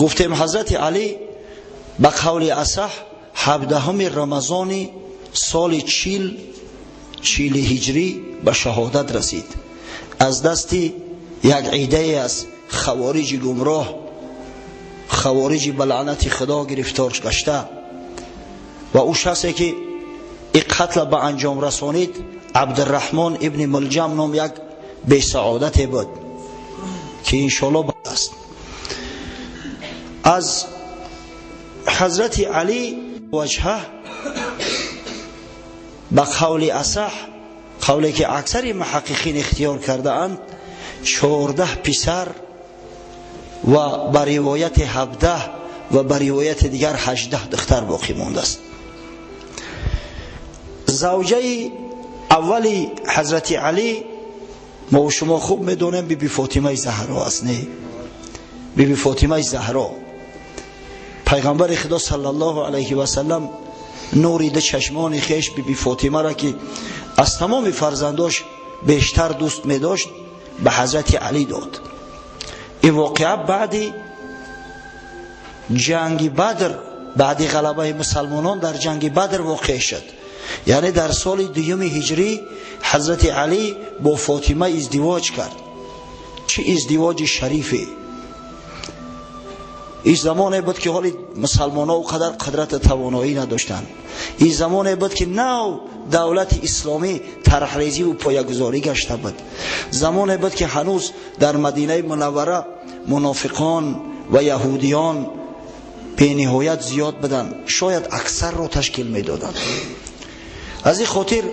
Гуфтем Ҳазрати Алӣ ба қавли асаҳ 17 Рамазони соли 40 ҳиҷрӣ ба шаҳодат расид. Аз дасти як иддае аз хавориҷи гумроҳ, хавориҷи ба лаънати Худо гирифтор гашта ва ӯ шахсе ки ин қатла ба анҷом расонид Абдурраҳмон ибни Мулҷам ном як бесаодате буд ки иншоаллоҳ аст. Аз Ҳазрати Алӣ ваҷҳа ба қавли асаҳ, қавле ки аксари муҳаққиқин ихтиёр кардаанд, 14 писар ва ба ривояти 17 ва ба ривояти дигар 18 духтар боқӣ мондааст. Завҷаи аввали Ҳазрати Алӣ мо ва шумо хуб медонем Биби Фотимаи Заҳро аст, не? Биби Фотимаи Заҳро. Пайғамбари Худо саллаллоҳу алайҳи васаллам нури ду чашмони хеш Биби Фотимаро ки аз тамоми фарзандош бештар дӯст медошт ба Ҳазрати Алӣ дод. Ин воқеа баъди ҷанги Бадр, баъди ғалабаи мусалмонон дар ҷанги Бадр воқеъ шуд. Яъне дар соли 2 ҳиҷрӣ Ҳазрати Алӣ бо Фотима издивоҷ кард. Чӣ издивоҷи шарифе! Ин замоне буд ки ҳоли мусалмонҳо он қадар қудрату тавоноӣ надоштанд. Ин замоне буд ки нав давлати исломӣ тарҳрезиву поягузорӣ гашта буд. Замоне буд ки ҳанӯз дар Мадинаи Мунаввара мунофиқон ва яҳудиён бениҳоят зиёд буданд, шояд аксарро ташкил медоданд. Аз ин хотир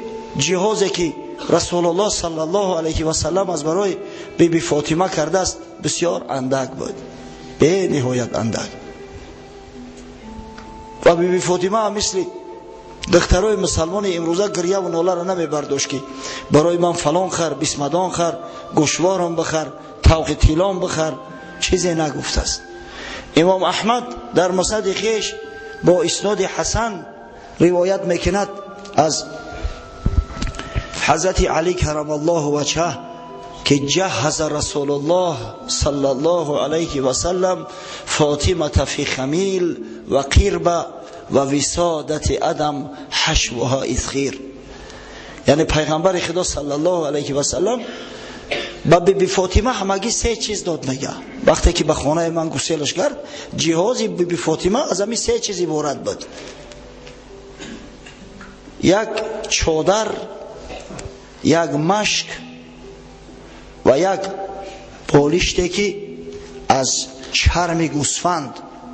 ҷиҳозе ки Расулуллоҳ саллаллоҳу алайҳи васаллам аз барои Биби Фотима кардааст бисёр андак буд, бениҳоят андак. Ва Биби Фотима ҳам мисли духтарои мусалмони имрӯза гиряву ноларо намебардошт ки барои ман фалон хар, бисмадон хар, гӯшворам бихар, тавқи тилом бихар, чизе нагуфтааст. Имом Аҳмад дар муснади хеш бо исноди Ҳасан ривоят мекунад аз Ҳазрати Алӣ карамаллоҳу ваҷҳаҳ ки ҷаҳаза Расулуллоҳ саллаллоҳу алайҳи васаллам Фотимата фи хамил ва қирба ва висодати адам ҳашвуҳа изхир. Яъне Пайғамбари Худо саллаллоҳу алайҳи васаллам ба Биби Фотима ҳамагӣ се чиз дод. Мега вақте ки ба хонаи ман гуселаш кард, ҷиҳози Биби Фотима аз ҳамин се чиз иборат буд: як чодар, як машк ва як болиште ки аз чарми гӯсфанд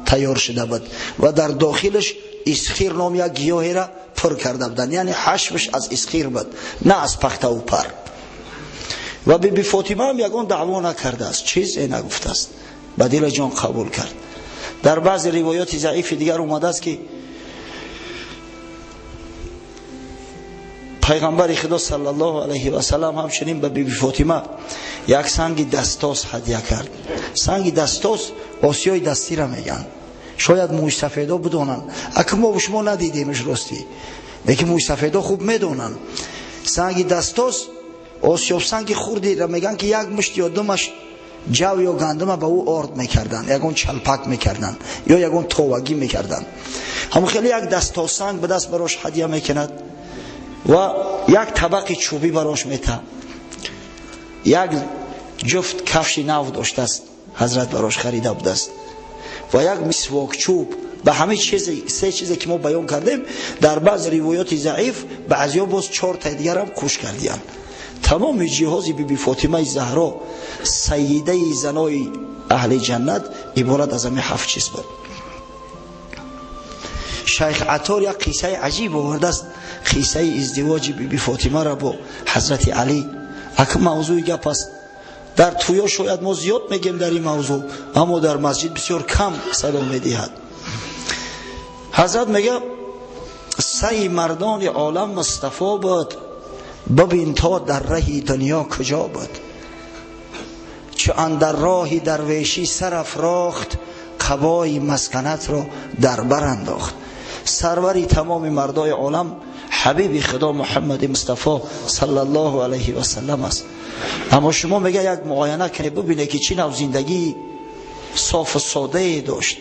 тайёр шуда буд ва дар дохилаш исхир ном як гиёҳеро пур карда буданд, яъне ҳашвш аз исхир буд, на аз пахтаву пар. Ва Биби Фотима ҳам ягон даъво накардааст, чизе нагуфтааст, ба дили ҷон қабул кард. Дар баъзе ривоёти заифи дигар омадааст ки Пайғамбари Худо саллаллоҳу алайҳи васаллам ҳамчунин ба Биби Фотима як санги дастос ҳадя кард. Санги дастос осиёи дастира мегӯянд, шояд мӯйсафедо бидонанд, ака мо шумо надидемш ростӣ, лекин мӯйсафедо хуб медонанд. Санги дастос осиёбсанги хурдиро мегӯянд ки як мушт ё ду мушт ҷав ё гандума ба ӯ орд мекарданд, ягон чалпак мекарданд ё ягон товагӣ мекарданд. Ҳамон хеле як дастосанг ба даст барош ҳадя мекунад ва як табақи чӯбӣ барош мета. Як ҷуфт кафши нав доштааст, ҳазрат барош харида будааст, ва як мисвок чӯб. Ба ҳамаи се чизе ки мо баён кардем, дар баъзе ривоёти заиф баъзеҳо боз чортаи дигарам кӯш кардиянд. Тамоми ҷиҳози Биби Фотимаи Заҳро, сайидаи занои аҳли ҷаннат, иборат аз ҳамин 7 чиз буд. Шайх Атор як қиссаи аҷиб овардааст, қиссаи издивоҷи Биби Фотимаро бо Ҳазрати Алӣ. Ака мавзӯи гап аст. Дар тӯё шояд мо зиёд мегем дар ин мавзӯъ, аммо дар масҷид бисёр кам садо медиҳад. Ҳазрат мега саи мардони олам Мустафо буд, бибин то дар раҳи дунё куҷо буд, чу андар роҳи дарвешӣ сар афрохт, қабои масканатро дар бар андохт. Сарвари тамоми мардои олам ҳабиби Худо Муҳаммади Мустафо саллаллоҳу алайҳи васаллам аст. Аммо шумо мега як муояна кунед, бибинед ки чӣ нав зиндагии софу содае дошт,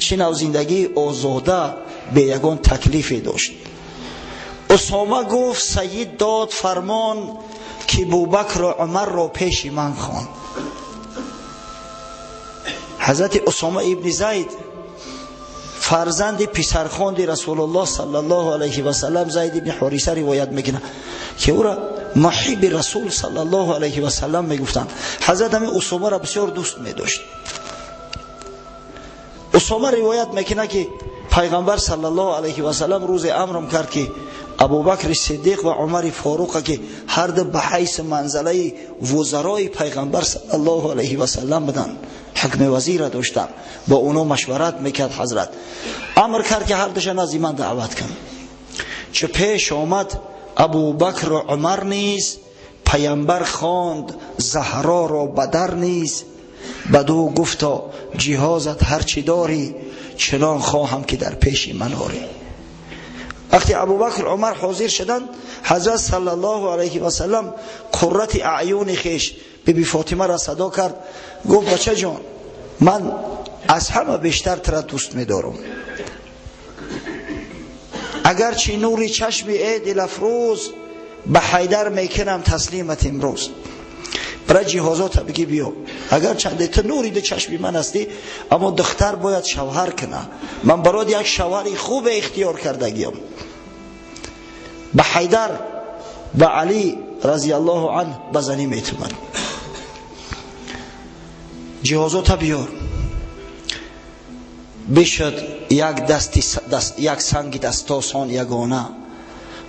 чӣ нав зиндагии озода бе ягон таклифе дошт. Усома гуфт сайид дод фармон ки Бубакру Умарро пеши ман хон. Ҳазрати Усома ибни Зайд фарзанди писархонди Расулуллоҳ саллаллоҳу алайҳи васаллам Зайд ибни Ҳориса ривоят мекунад, ки ӯро муҳибби Расул саллаллоҳу алайҳи васаллам мегуфтанд. Ҳазрат ҳамин Усомаро бисёр дӯст медошт. Усома ривоят мекунад, ки пайғамбар саллаллоҳу алайҳи васаллам рӯзе амрм кард, ки Абубакри Сиддиқ ва Умари Форуқа, ки ҳарду ба ҳайси манзалаи вузарои пайғамбар саллаллоҳу алайҳи васаллам буданд, ҳукми вазира доштанд, бо оно машварат мекард. Ҳазрат амр кард, ки ҳардуша назди ман даъват кун. Чу пеш омад Абубакру Умар низ, пайғамбар хонд Заҳроро ба дар низ. Баду гуфто ҷиҳозат ҳарчи дорӣ, чунон хоҳам ки дар пеши ман орӣ. Вақте Абубакр Умар ҳозир шуданд, ҳазрат саллаллоҳу алайҳи васаллам қуррати аъюни хеш биби Фотимаро садо кард, гуфт бача ҷон, ман аз ҳама бештар тура дӯст медорам. Агарчи нури чашми э дилафрӯз, ба Ҳайдар мекунам таслимат имрӯз. Бара ҷиҳозота бигӣ биё. Агарчанде ту нури ду чашми ман ҳастӣ, аммо духтар бояд шавҳар куна. Ман барои як шавҳари хубе ихтиёр кардагиям. Ба Ҳайдар, ба Алӣ разияллоҳу анҳ ба занӣ метумад. Ҷиҳозота биёр. Бишуд як санги дастосон ягона,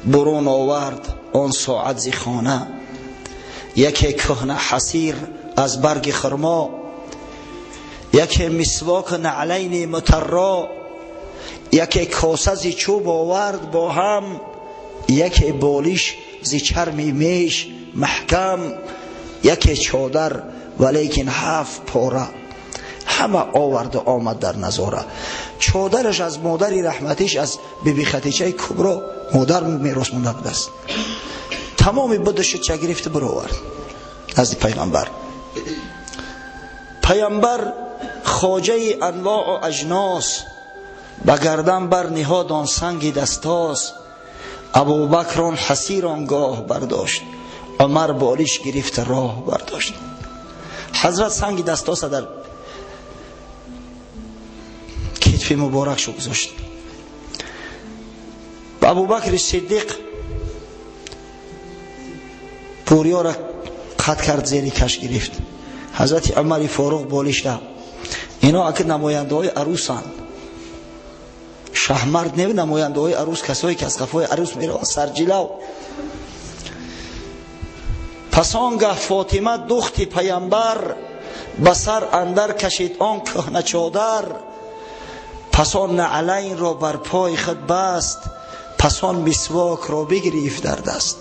бурун овард он соат зи хона. Яке кӯҳна ҳасир аз барги хурмо, яке мисвок наълайни мутарро, яке коса зи чӯб овард бо ҳам, яке болиш зи чарми меш маҳкам, яке чодар валекин 7 пора. Ҳама оварду омад дар назора. Чодараш аз модари раҳматиш, аз биби Хатичаи Кубро модар мерос монда будааст. Тамоми будашо ча гирифта баровард назди пайғамбар. Пайғамбар хоҷаи анвоу аҷнос, ба гардан бар ниҳод он санги дастос. Абубакр он ҳасир он гоҳ бардошт, Умар болиш гирифта роҳ бардошт. Ҳазрат санги дастоса дар китфи муборакшо гузошт. Абубакри Сиддиқ пӯриёра қат кард, зери каш гирифт. Ҳазрати Умари Форуқ болишта. Ино аки намояндаҳои арӯсанд. Шаҳмард не, намояндаҳои арӯс, касое ки аз қафои арӯс мераванд, сарҷилав. Пас он гаҳ Фотима духти пайғамбар ба сар андар кашид он кӯҳна чодар. Пас он наълайнро бар пой худ баст, пас он мисвокро бигирифт дар даст.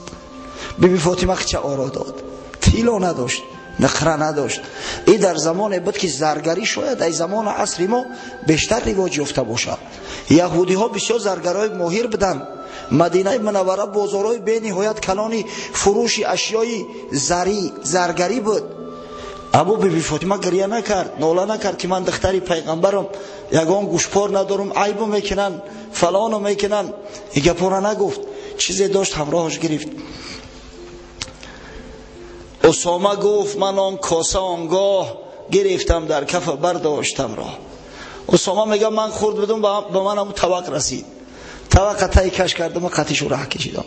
Биби Фотима хича оро дод, тило надошт, нақра надошт. И дар замоне буд ки заргарӣ шояд ай замону асри мо бештар ривоҷ ёфта бошад. Яҳудиҳо бисёр заргарҳои моҳир буданд. Мадинаи Мунаввара бозорҳои бениҳоят калони фурӯши ашёи зарӣ, заргарӣ буд. Абу биби Фотима гиря накард, нола накард, ки ман духтари пайғамбарам, ягон гӯшпор надорам, айбу мекунанд, фалону мекунанд. И гапора нагуфт, чизе дошт ҳамроҳаш гирифт. Усома гуфт ман он коса он гоҳ гирифтам дар каф бардоштам роҳ. Усома мегӯяд ман хурд будам, ба ман ҳамун табақ расид. Табақа тай каш кардам ва қатишу раҳ кашидам.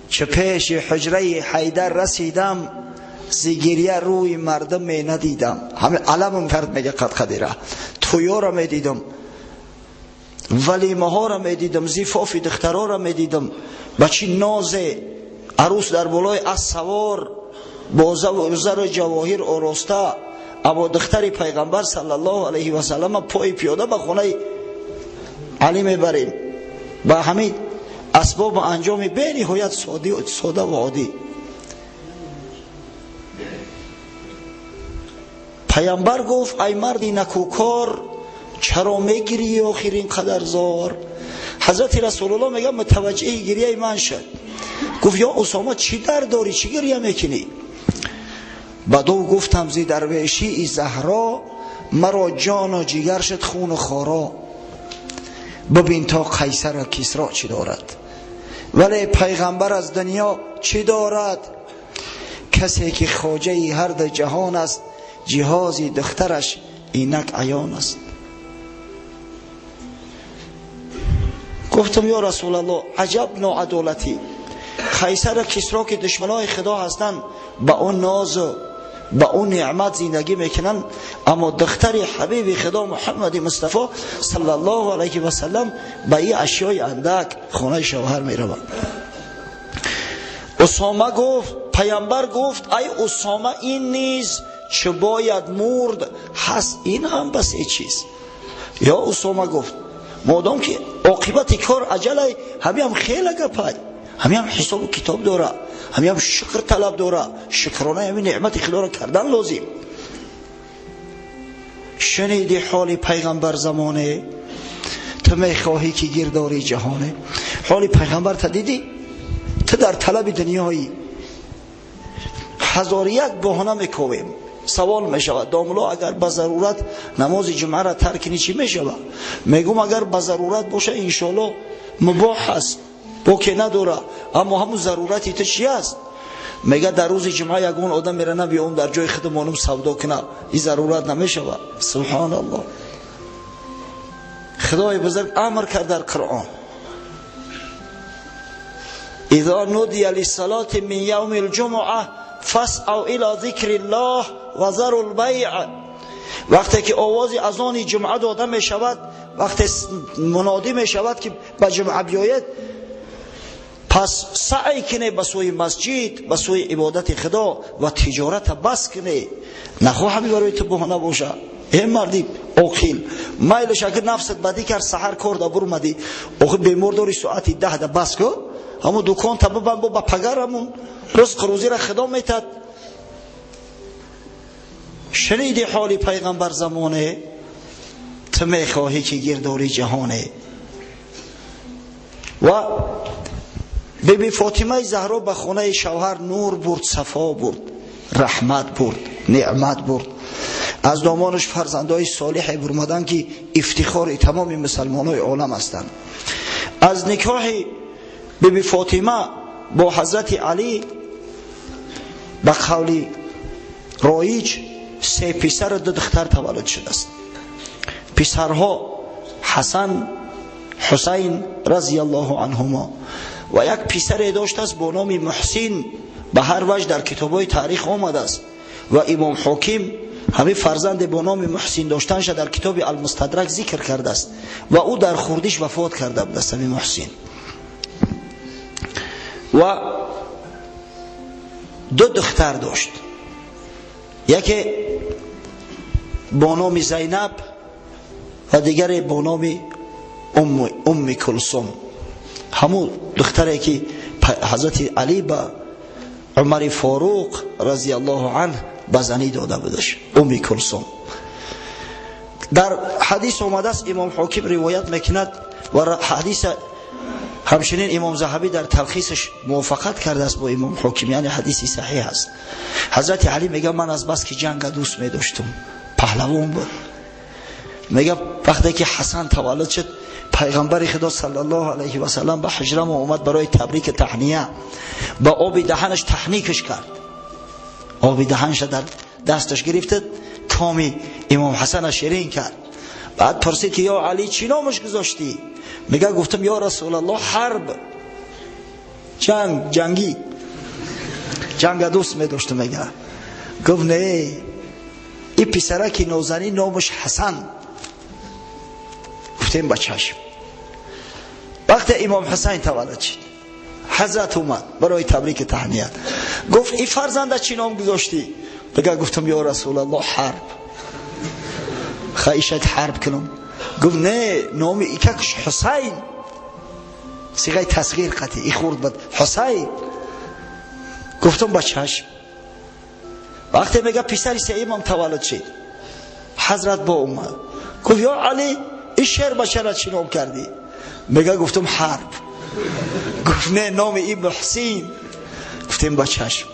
Чу пеши ҳуҷраи Ҳайдар расидам, зи гиря рӯи мардум менадидам. Ҳамин аламам кард, мега қадқадира. Тӯёра медидам, валимаҳоро медидам, зифофи духтароро медидам. Ба чӣ нозе арӯс дар болои ас савор бо зару ҷавоҳир ороста, аммо духтари пайғамбар саллаллоҳу алайҳи васаллам пои пиёда ба хонаи Алӣ мебарем. Ба ҳамин асбобу анҷоми бениҳоят сода ва оддӣ. Пайғамбар гуфт ай марди накӯкор, чаро мегирӣ охир ин қадар зор? Ҳазрати Расулуллоҳ мегӯяд мутаваҷҷиҳи гирияи ман шуд. Гуфт ё Усома, чӣ дард дорӣ, чӣ гирия мекунӣ? Бадо гуфтам зи дарвешии Заҳро, маро ҷону ҷигар шуд хуну хоро. Бибин то Қайсар ва Кисро чӣ дорад, вале пайғамбар аз дунё чӣ дорад? Касе ки хоҷаи ҳар ду ҷаҳон аст, ҷиҳози духтараш инак аён аст. Гуфтам ё Расулаллоҳ, аҷаб ноадолатӣ. Қайсар ва Кисро ки душманои Худо ҳастанд, ба он нозу ба он неъмат зиндагӣ мекунанд, аммо духтари ҳабиби Худо Муҳаммади Мустафо саллаллоҳу алайҳи васаллам ба ин ашёи андак хонаи шавҳар меравад. Усома гуфт, пайғамбар гуфт, ай Усома, ин низ чӣ бояд мурд ҳаст, ин ҳам бас е чиз. Ё Усома гуфт, модом ки оқибати кор аҷалай, ҳамиам хеле гапай, ҳамиам ҳисобу китоб дора, ҳамиам шукр талаб дора, шукронаи ҳамин неъмати Худоро кардан лозим. Шуниди ҳоли пайғамбар замоне, ту мехоҳӣ ки гирдори ҷаҳоне. Ҳоли пайғамбар та дидӣ? Ту дар талаби дунёӣ. 1001 баҳона мековем. Савол мешавад, домло агар ба зарурат намози ҷумъаро тарк кунӣ чӣ мешавад? Мегӯм агар ба зарурат боша иншоаллоҳ мубоҳ аст, боке надора, аммо ҳамун зарурати ту чӣ аст? Мега дар рӯзи ҷумъа ягон одам мера набиём дар ҷои худамонум савдо кунам, ин зарурат намешавад. Субҳоналлоҳ. Худои бузург амр кард дар Қуръон: إذا نودي للصلاة من يوم الجمعة فاسعوا إلى ذكر الله وذروا البيع. وقتی که آواز اذان جمعه داده می شود، وقتی منادی می شود که به جمعه بیاید، پس سعی کنه به سوی مسجد، به سوی عبادت خدا و تجارت بس کنه. نخواهمی برای تو بهانه باشه. ای مردی عاقل، میلش اگر نفست بدی کرد سحر کار ده برمدی، آخه بیمار داری ساعت 10 ده بس کن، همون دکان تا ببند با پگر همون رزق روزی را خدا میتد. شنیدی حالی پیغمبر زمانه، تو میخواهی که گرداری جهانه. و بیبی فاطمه زهرا به خانه شوهر نور برد، صفا برد، رحمت برد، نعمت برد. از دامانش فرزندای صالح برمدن که افتخار تمام مسلمانای عالم هستند. از نکاح بیبی فاطمه با حضرت علی به قول رایج 3 پسر و 2 دختر تولد شده است. پسرها حسن، حسین رضی الله عنهما، و یک پسر داشته است با نام محسن، به هر وجه در کتاب‌های تاریخ آمده است و امام حاکم همین فرزند با نام محسن داشتنش در کتاب المستدرک ذکر کرده است و او در خوردیش وفات کرده بود است، همین محسن. و 2 دختر داشت، یکی با نام زینب و دیگری با نام ام کلثوم. همون دختری که حضرت علی به عمر فاروق رضی الله عنه به زنی داده بودش، ام کلثوم. در حدیث آمده است، امام حاکم روایت میکند و حدیث همچنین امام ذهبی در تلخیصش موافقت کرده است با امام حاکم، یعنی حدیثی صحیح است. حضرت علی میگه من از بس که جنگ دوست میداشتم، پهلوان بود. میگه وقتی که حسن تولد شد، پیغمبر خدا صلی الله علیه و سلم به حجرم اومد برای تبریک تهنیه، با آب دهنش تحنیکش کرد، آب دهنش در دستش گرفت، کامی امام حسن شیرین کرد. بعد پرسید که یا علی چی نامش گذاشتی؟ میگه گفتم یا رسول الله حرب، جنگ، جنگی، جنگ دوست میداشتم. میگه گفت نه، این پسرک نوزنی نامش حسن. گفتیم با چشم. وقتی امام حسین تولد شد، حضرت اومد برای تبریک تهنیت، گفت این فرزنده چی نام گذاشتی؟ بگه گفتم یا رسول الله حرب، خواهشت حرب کنم. گفت نه، نام ایککش حسین، صیغه تصغیر قطعی ای خورد بد حسین. گفتم با چشم. وقتی میگه پسر سه امام تولد شد، حضرت با اومد گفت یا علی این شعر بچه را چی نام کردی؟ میگه گفتم حرب. گفت نه، نام این محسین. گفتیم با چشم.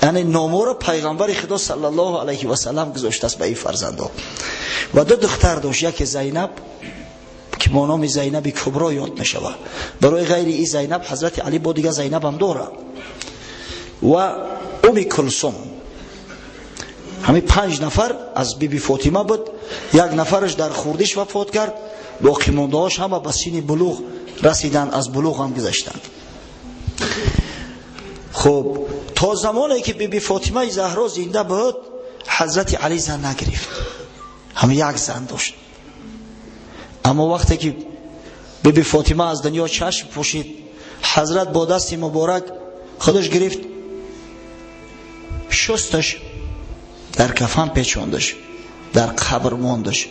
Яъне номоро пайғамбари Худо саллаллоҳу алайҳи васаллам гузоштааст ба ин фарзандо. Ва ду духтар дошт, яке Зайнаб ки бо номи Зайнаби Кубро ёд мешавад. Барои ғайри ин Зайнаб Ҳазрати Али бо дигар Зайнаб ҳам дорад. Ва Уми Кулсум. Ҳамин 5 нафар аз Биби Фотима буд. Як нафараш дар хурдиш вафот кард, боқимондаҳош ҳама ба синни булуғ расиданд, аз булуғ ҳам гузаштанд. Хуб, то замоне ки Биби Фотимаи Заҳро зинда буд, Ҳазрати Али зан нагирифт. Ҳама як зан дошт. Аммо вақте ки Биби Фотима аз дунё чашм пӯшид, Ҳазрат бо дасти муборак худаш гирифт, шусташ, дар кафан печондаш, дар қабр мондаш.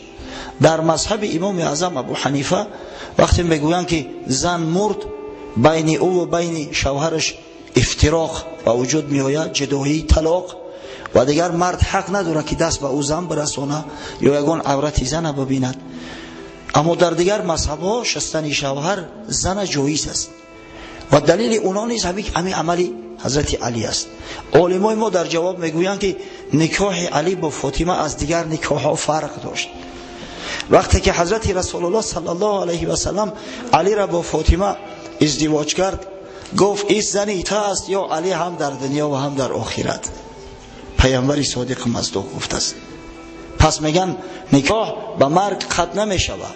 Дар мазҳаби Имоми Аъзам Абу Ҳанифа вақте мегӯянд ки зан мурд, байни ӯ ва байни шавҳараш ифтироқ ба вуҷуд меояд, ҷудоӣ, талоқ, ва дигар мард ҳақ надорад ки даст ба ӯ зан бирасона ё ягон аврати зана бибинад. Аммо дар дигар мазҳабҳо шустани шавҳар зана ҷоиз аст ва далели оно низ ҳамин амали Ҳазрати Али аст. Олимои мо дар ҷавоб мегӯянд ки никоҳи Али бо Фотима аз дигар никоҳҳо фарқ дошт. Вақте ки Ҳазрати Расулуллоҳ саллаллоҳу алайҳи васаллам Алиро бо Фотима издивоҷ кард, гуфт ин зани та аст ё Али ҳам дар дунё ва ҳам дар охират. Паёмбари содиқ маздуқ гуфтааст. Пас мегӯянд никоҳ ба марг қатъ намешавад.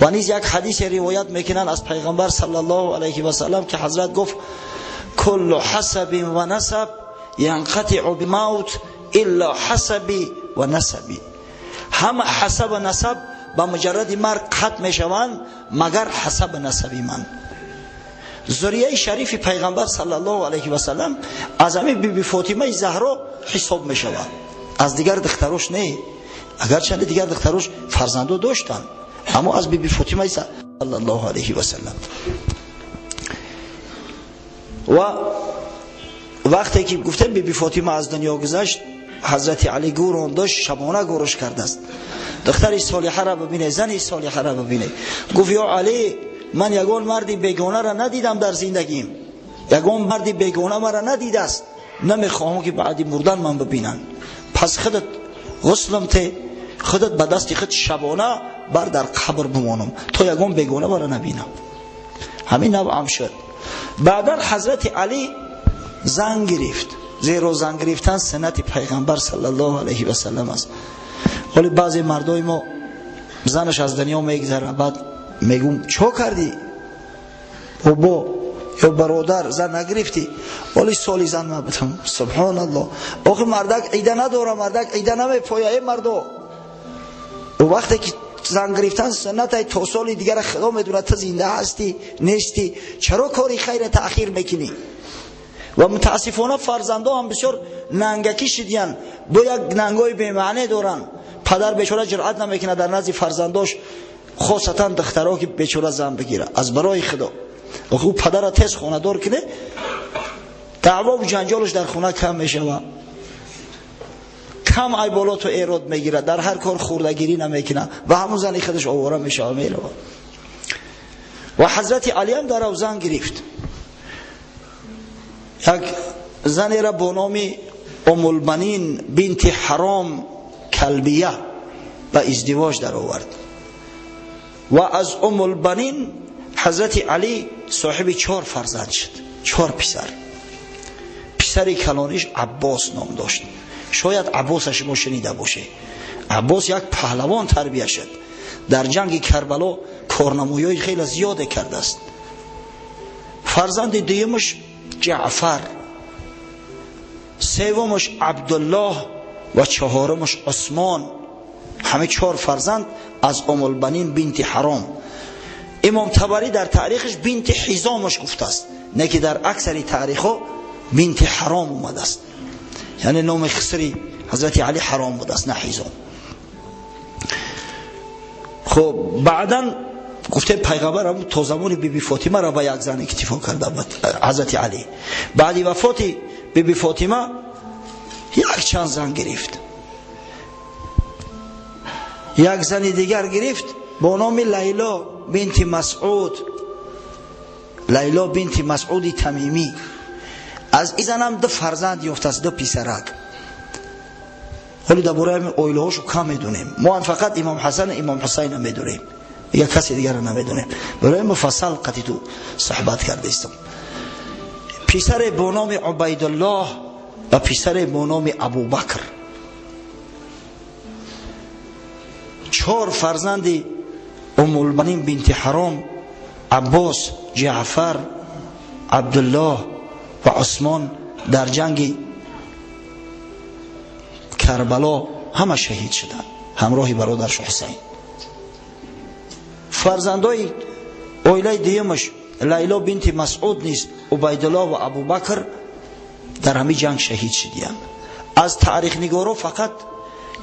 Ва низ як ҳадисе ривоят мекунанд аз пайғамбар саллаллоҳу алайҳи васаллам ки ҳазрат гуфт: куллу ҳасабин ва насаб янқатиъу бимавт илла ҳасаби ва насаби. Ҳама ҳасаб ва насаб ба муҷарради марг қатъ мешаванд, магар ҳасаб ва насаби ман. Зурияи шарифи пайғамбар саллаллоҳу алайҳи васаллам аз ҳамин Биби Фотимаи Заҳро ҳисоб мешавад, аз дигар духтарош не. Агарчанде дигар духтарош фарзандо доштанд, аммо аз Биби Фотимаи саллаллоҳу алайҳи васаллам. Ва вақте ки гуфтем Биби Фотима аз дунё гузашт, Ҳазрати Али гӯрон дошт, шабона гӯрш кардааст. Духтари солиҳаро бибине, зани солиҳаро бибине. Гуфт: ё Али, ман ягон марди бегонаро надидам дар зиндагим, ягон марди бегона маро надидааст, намехоҳам ки баъди мурдан ман бибинанд. Пас худат ғуслам те, худат ба дасти худ шабона бар дар қабр бимонам, то ягон бегона маро набинам. Ҳамин навъ ҳам шуд. Баъдан Ҳазрати Али зан гирифт, зеро зан гирифтан суннати пайғамбар саллаллоҳу алайҳи васаллам аст. Вале баъзе мардои мо занаш аз дунё мегзарад, баъд мегӯм: чо кардӣ бобо ё бародар, зан нагирифтӣ? Вале соли зан набудам. Субҳоналлоҳ, охи мардак ида надора, мардак ида намепоя. Э мардо, вақте ки зан гирифтан суннат, то соли дигар Худо медонад ту зинда ҳастӣ нестӣ, чаро кори хайра таъхир мекунӣ? Ва мутаассифона фарзандо ҳам бисёр нангакӣ шидиянд, бо як нангои бемаъне доранд. Падар бечора ҷуръат намекунад дар назди фарзандош, хосатан духтаро, ки бечора зан бигира. Аз барои Худо, охи ӯ падара тез хонадор куне, даъвову ҷанҷолаш дар хона кам мешавад, кам айболоту эрод мегирад, дар ҳар кор хурдагирӣ намекунад ва ҳамун зани худаш овора мешавад, меравад. Ва Ҳазрати Али ҳам дар ав зан гирифт, як занеро бо номи Умулбанин бинти Ҳаром Калбия ба издивоҷ даровард. Ва аз Умулбанин Ҳазрати Али соҳиби 4 фарзанд шуд, 4 писар. Писари калониш Аббос ном дошт. Шояд Аббоса шумо шунида бошед. Аббос як паҳлавон тарбия шуд, дар ҷанги Карбало корнамоиҳои хеле зиёде кардааст. Фарзанди дуюмаш Ҷаъфар, севумаш Абдуллоҳ ва чаҳорумаш Усмон. Ҳама 4 фарзанд аз Умулбанин бинти Ҳаром. Имом Табарӣ дар таърихаш бинти Ҳизомаш гуфтааст, не ки дар аксари таърихҳо бинти Ҳаром омадааст. Яъне номи хисри Ҳазрати Али Ҳаром будааст, на Ҳизом. Хуб, баъдан гуфтем пайғамбар то замони Биби Фотимаро ба як зан иктифо карда буд Ҳазрати Али. Баъди вафоти Биби Фотима якчанд зан гирифт. Як зани дигар гирифт бо номи Лайло бинти Масъуд, Лайло бинти Масъуди Тамимӣ. Аз ин занам ду фарзанд ёфтааст, ду писарак. Ҳоло дар бораи ҳамин оилаҳошо кам медонем. Мо ҳам фақат Имом Ҳасан ва Имом Ҳусайнро медонем, дигар касе дигарро намедонем. Барои муфассал қати ту суҳбат кардаистам. Писаре бо номи Убайдуллоҳ ва писаре бо номи Абубакр. Чор фарзанди Уммулбанин бинти Ҳаром, Аббос, Ҷаъфар, Абдуллоҳ ва Усмон дар ҷанги Карбало ҳама шаҳид шуданд ҳамроҳи бародараш Ҳусайн. Фарзандои оилаи дуюмаш Лайло бинти Масъуд низ Убайдуллоҳ ва Абубакр дар ҳамин ҷанг шаҳид шудиянд. Аз таърихнигоро фақат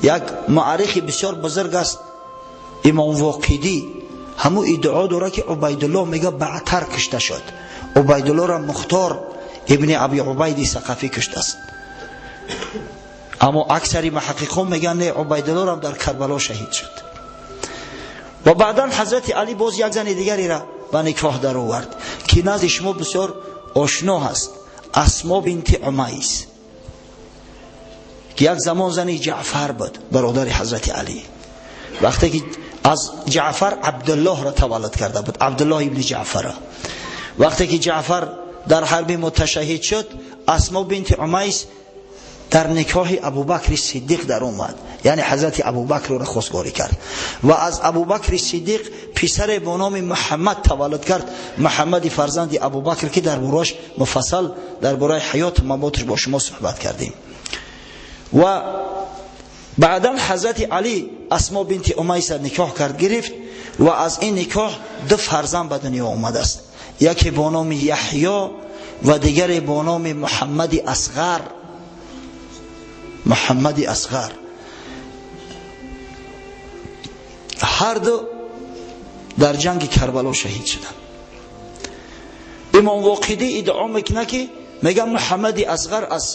як муаррихи бисёр бузург аст, Имом Воқидӣ, ҳамун иддао дорад ки Убайдуллоҳ мега баъдтар кушта шуд. Убайдуллоҳро Мухтор ибни Аби Убайди Сақафӣ куштааст. Аммо аксари муҳаққиқон мегӯянд не, Убайдуллоҳ дар Карбало шаҳид шуд. Ва баъдан Ҳазрати Али боз як зани дигареро ба никоҳ даровард ки назди шумо бисёр ошно ҳаст, Асмо бинти Умайс, ки як замон зани Ҷаъфар буд, бародари Ҳазрати Али. Вақте ки аз Ҷаъфар Абдуллоҳро таваллуд карда буд, Абдуллоҳ ибни Ҷаъфарро. Вақте ки Ҷаъфар дар ҳарби муташаҳид шуд, Асмо бинти Умайс дар никоҳи Абубакри Сиддиқ дар омад, яъне Ҳазрати Абубакрро хостгорӣ кард ва аз Абубакри Сиддиқ писаре бо номи Муҳаммад таваллуд кард, Муҳаммади фарзанди Абубакр, ки дар борааш муфассал дар бораи ҳаёту мамоташ бо шумо суҳбат кардем. Ва баъдан Ҳазрати Али Асмо бинти Умайса никоҳ кард, гирифт ва аз ин никоҳ ду фарзанд ба дунё омадааст, яке бо номи Яҳё ва дигаре бо номи Муҳаммади Асғар. Муҳаммади Асғар. Ҳар ду дар ҷанги Карбало шаҳид шуданд. Имом Воқидӣ иддао мекунад ки мегӯяд Муҳаммади Асғар аз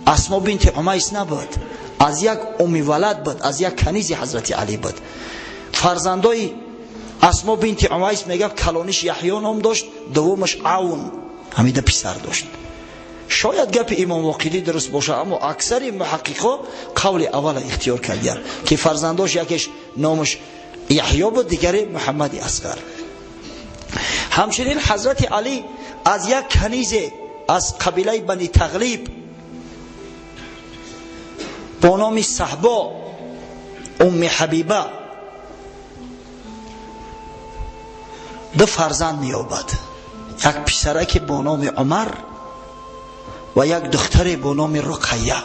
Асмо бинти Умайс набуд, аз як умми валад буд, аз як канизи Ҳазрати Али буд. Фарзандои Асмо бинти Умайс мегӯяд калониш Яҳё ном дошт, дуввумаш Авн, ҳамида писар дошт. Шояд гапи Имом Воқидӣ дуруст бошад, аммо аксари муҳаққиқо қавли аввала ихтиёр кардиянд ки фарзандош якеш номаш Яҳё буд, дигаре Муҳаммади Асғар. Ҳамчунин Ҳазрати Али аз як канизе аз қабилаи Бани Тағлиб бо номи Саҳбо Умми Ҳабиба ду фарзанд меёбад, як писараке бо номи Умар ва як духтаре бо номи Руқайя.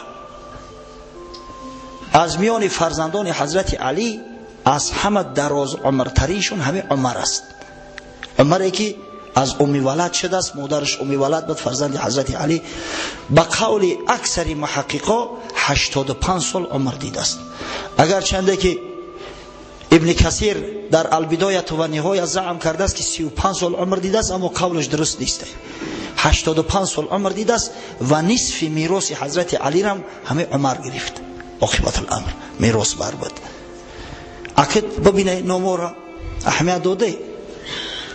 Аз миёни фарзандони Ҳазрати Али аз ҳама дароз умртариншон ҳамин Умар аст. Умаре ки аз умми валад шудааст, модараш умми валад буд, фарзанди Ҳазрати Али. Ба қавли аксари муҳаққиқо 85 сол умр дидааст. Агарчанде ки Ибни Касир дар Албидояту ва Ниҳоя заъм кардааст ки 35 сол умр дидааст, аммо қавлаш дуруст нест. 85 сол умр дидааст ва нисфи мероси Ҳазрати Алирам ҳамин Умар гирифт. Оқибат аламр мерос бар буд. Акид бибинед номоро аҳамият доде.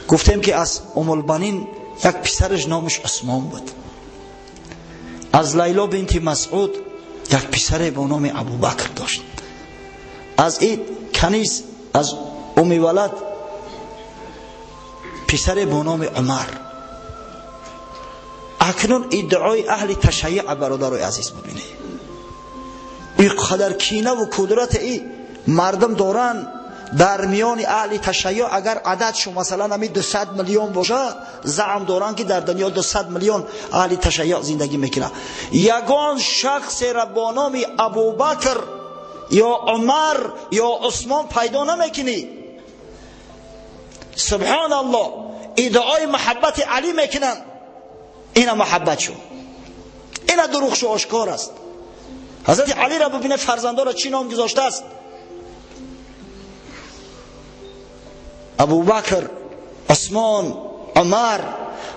Гуфтем ки аз Уммулбанин як писараш номаш Усмон буд. Аз Лайло бинти Масъуд як писаре бо номи Абубакр дошт. Аз ин каниз аз умми валад писаре бо номи Умар. Акнун иддаои аҳли ташайюъ бародарои азиз бибинед. Ин қадар кина ва кудрати ин мардум доранд дар миёни аҳли ташайюъ. Агар ададшон масалан ҳамин 200 миллион бошад, заъм доранд ки дар дунё 200 миллион аҳли ташайюъ зиндагӣ мекунанд. Ягон шахсеро бо номи Абубакр ё Умар ё Усмон пайдо намекунӣ. Субҳоналлоҳ, иддаои муҳаббати Али мекунанд. Ина муҳаббат шуд, ина дурӯғ шу ошкор аст. Ҳазрати Алиро бибинед, фарзандоро чӣ ном гузоштааст? Абубакр, Усмон, Умар.